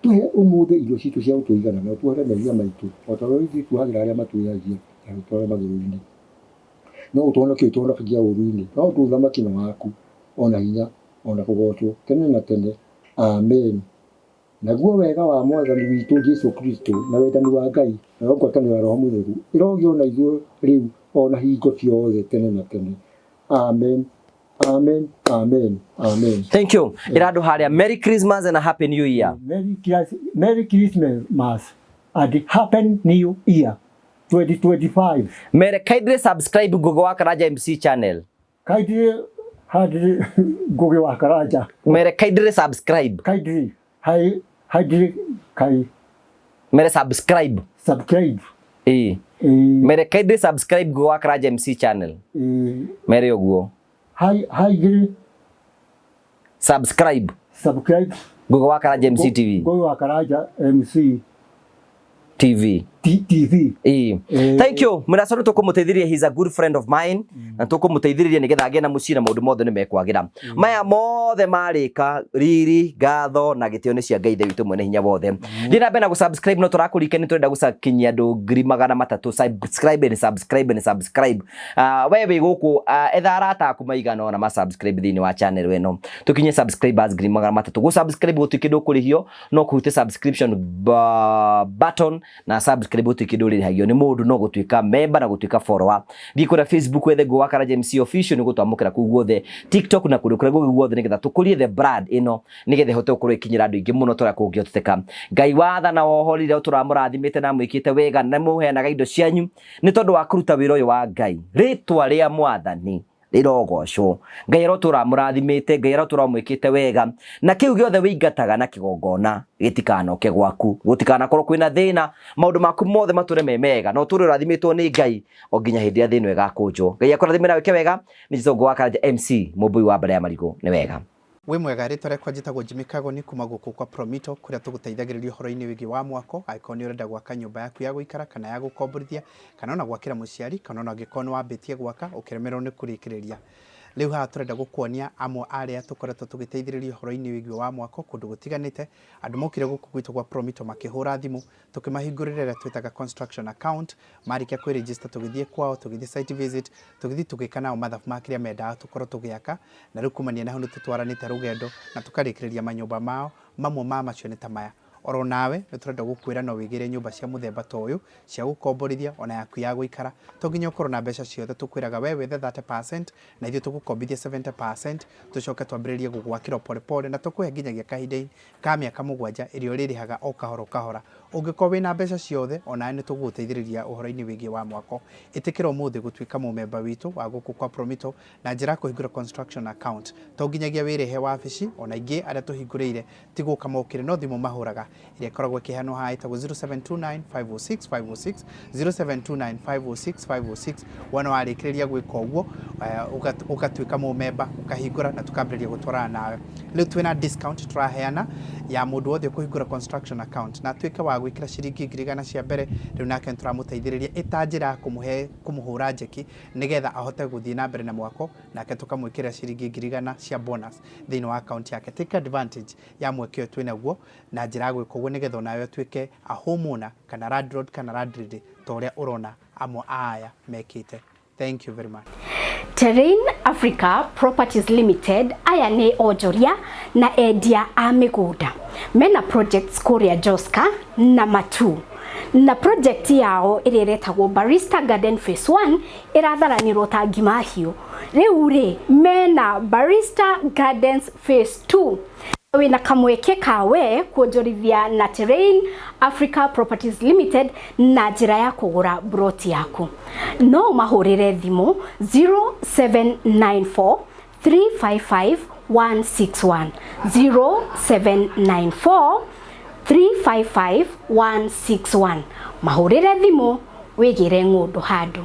Tũhe ũmũthĩ irio citũ cia gũtũigana, na ũtuohere mehia maitũ, o ta ũrĩa ithuĩ tuohagĩra arĩa matwĩhagia, na ndũtware magerio-inĩ. No ũtũhonokie ũtũhonokagia ũũru-inĩ, no ũthamaki nĩ waku, ona hinya, ona kũgoocwo tene na tene. Amen. Naguo wega wa Mwathani witũ Jesu Kristo na wendani wa Ngai na ngwatanĩro ya Roho Mũtheru ĩrogĩa na ithuĩ rĩu o na hingo ciothe tene na tene. Amen. Amen. Amen. Amen. Thank you. Ĩra andũ harĩa Merry Christmas and a Happy New Year. Merry Christmas and Happy New Year 2025. Mere kindly subscribe Ngugi wa Karanja MC channel. Kindly hardly Ngugi wa Karanja. Mere kindly subscribe. Kindly hi hardly kai. Mere subscribe. Subscribe. Mere kindly subscribe Ngugi wa Karanja MC channel. Mere ũguo. Hi hi subscribe. Subscribe. Ngugi wa Karanja MC TV. Ngugi wa Karanja MC TV. TV. Thank you. Miraco nĩ tũkũmũteithĩrĩria, he's a good friend of mine. Na tũkũmũteithĩrĩria nĩgetha agĩe na mũciĩ na maũndũ mothe nĩ mekwagĩra. Maya mothe marĩka riri, ngatho na gĩtĩo nĩ cia Ngai Ithe witũ mwene hinya wothe. Thiĩ na mbere na gũ-subscribe, no tũrakũririkania nĩ tũrenda gũkinyia andũ 300,000. Subscribe and subscribe and subscribe. We wĩ gũkũ, etha arata aku maigana ũna ma subscribe thĩinĩ wa channel ĩno. Tũkinye subscribers 300,000. Gũ-subscribe gũtirĩ kĩndũ ũkũrĩhio, no kũhutia subscription button na subscribe. Subscribe gũtirĩ kĩndũ ũrĩrĩhagio nĩ mũndũ, no gũtuĩka member na gũtuĩka follower. Thiĩ kũrĩa Facebook wethe Ngũgĩ wa Karanja MC Official, nĩ gũtwamũkĩra kũu guothe, TikTok na kũndũ kũrĩa kũngĩ guothe, nĩgetha tũkũrie the brand ĩno, nĩgetha ĩhote gũkorwo ĩkinyĩra andũ aingĩ mũno torĩa kũngĩhoteteka. Ngai watha na wohorire ũtũramũrathimĩte na mwĩkĩte wega na mũheanaga indo cianyu nĩ tondũ wa kũruta wĩra ũyũ wa Ngai. Rĩtwa rĩa Mwathani rĩrogocwo. Ngai arotũra mũrathimĩte, Ngai arotũra mwĩkĩte wega, na kĩu gĩothe wĩingataga na kĩgongona gĩtikanoke gwaku, gũtikanakorwo kwĩna thĩna, maũndũ maku mothe matũre me mega na ũtũre ũrathimĩtwo nĩ Ngai o nginya hĩndĩ ya thĩna ĩgakũnjwo. Ngai akũrathime na wĩke wega. Nĩ Njĩtwo Ngũgĩ wa Karanja MC, mũmbũi wa mbere ya marigũ. Nĩ wega. Wĩ mwega, rĩtwa rĩakwa njĩtagwo Jimmy Kagoni kuma gũkũ kwa Promito kũrĩa tũgũteithagĩrĩria ũhoro-inĩ wĩgiĩ wa mwako, angĩkorwo nĩ ũrenda gwaka nyũmba yaku ya gũikara kana ya gũkomborithia, kana ona gwakĩra mũciari, kana ona angĩkorwo nĩ wambĩtie gwaka ũkĩremererwo nĩ kũrĩkĩrĩria. Rĩu haha tũrenda gũkuonia amwe arĩa tũkoretwo tũgĩteithĩrĩria ũhoro-inĩ wĩgiĩ wa mwako kũndũ gũtiganĩte. Andũ mokire gũkũ gwitũ gwa Promito makĩhũra thimũ, tũkĩmahingũrĩra ĩrĩa twĩtaga construction account. Marĩkia kwĩ register tũgĩthiĩ kwao, tũgĩthiĩ site visit, tũgĩthiĩ tũgĩka nao mathabu ma kĩrĩa mendaga tũkorwo tũgĩaka, na rĩu kumania na hau nĩ tũtwaranĩte rũgendo na tũkarĩkĩrĩria manyũmba mao. Mamwe ma macio nĩ ta maya. Oro nawe nĩ tũrenda gũkwĩra no wĩgĩre nyũmba cia mũthemba ta ũyũ cia gũkomborithia ona yaku ya gũikara. To nginya ũkorwo na mbeca ciothe, tũkwĩraga we wethe 30% na ithuĩ tũgũkombithia 70%, tũcoke twambĩrĩrie gũgwakĩra pole pole na tũkũhe nginyagia kahinda ka mĩaka 7 ĩrĩa ũrĩrĩhaga o kahora o kahora. Ũngĩkorwo wĩna mbeca ciothe, onawe nĩ tũgũgũteithĩrĩria ũhoro-inĩ wĩgiĩ wa mwako. Ĩtĩkĩra ũmũthĩ gũtuĩka mũmemba witũ wa gũkũ kwa Promito na njĩra ya kũhingũra construction account. To nginyagia wĩrĩhe wabici, ona ingĩ arĩa tũhingũrĩire ti gũka mokire no thimũ mahũraga ĩrĩa ĩkoragwo ĩkĩheanwo haha ĩtagwo 0729 506 506, 0729 506 506. Wona warĩkĩrĩria gwĩka ũguo, ũgatuĩka mũmemba, ũkahingũra na tũkambĩrĩria gũtwarana nawe. Rĩu twĩna discount tũraheana ya mũndũ wothe ũkũhingũra construction account na atuĩke wa gwĩkĩra ciringi 100,000 cia mbere. Rĩu nake nĩtũramũteithĩrĩria ĩta njĩra ya kũmũhe kũmũhũra njeki nĩgetha ahote gũthiĩ na mbere na mwako, nake tũkamwĩkĩrĩra ciringi 100,000 cia bonus thĩinĩ wa account yake. Take advantage ya mweke ũyũ twĩnaguo na njĩra ya gwĩka ũguo nĩgetha onawe ũtuĩke a homeowner kana landlord kana landlady ta ũrĩa ũrona amwe a aya mekĩte. Thank you very much. Terrain Africa Properties Limited aya nĩ onjoria na endia a mĩgũnda mena projects kũrĩa Joska na Matu, na project yao ĩrĩa ĩretagwo Barista Garden Phase 1 ĩratharanĩrwo ta ngima hiũ. Rĩu rĩ mena Barista Gardens Phase 2, wĩna kamweke kawe kuonjorithia na Terrain Africa Properties Limited na njĩra ya kũgũra broti yaku. No ũmahũrĩre thimũ 0794 355 161, 0794 355 161. Mahũrĩre thimũ wĩgĩre ng'ũndũ handũ.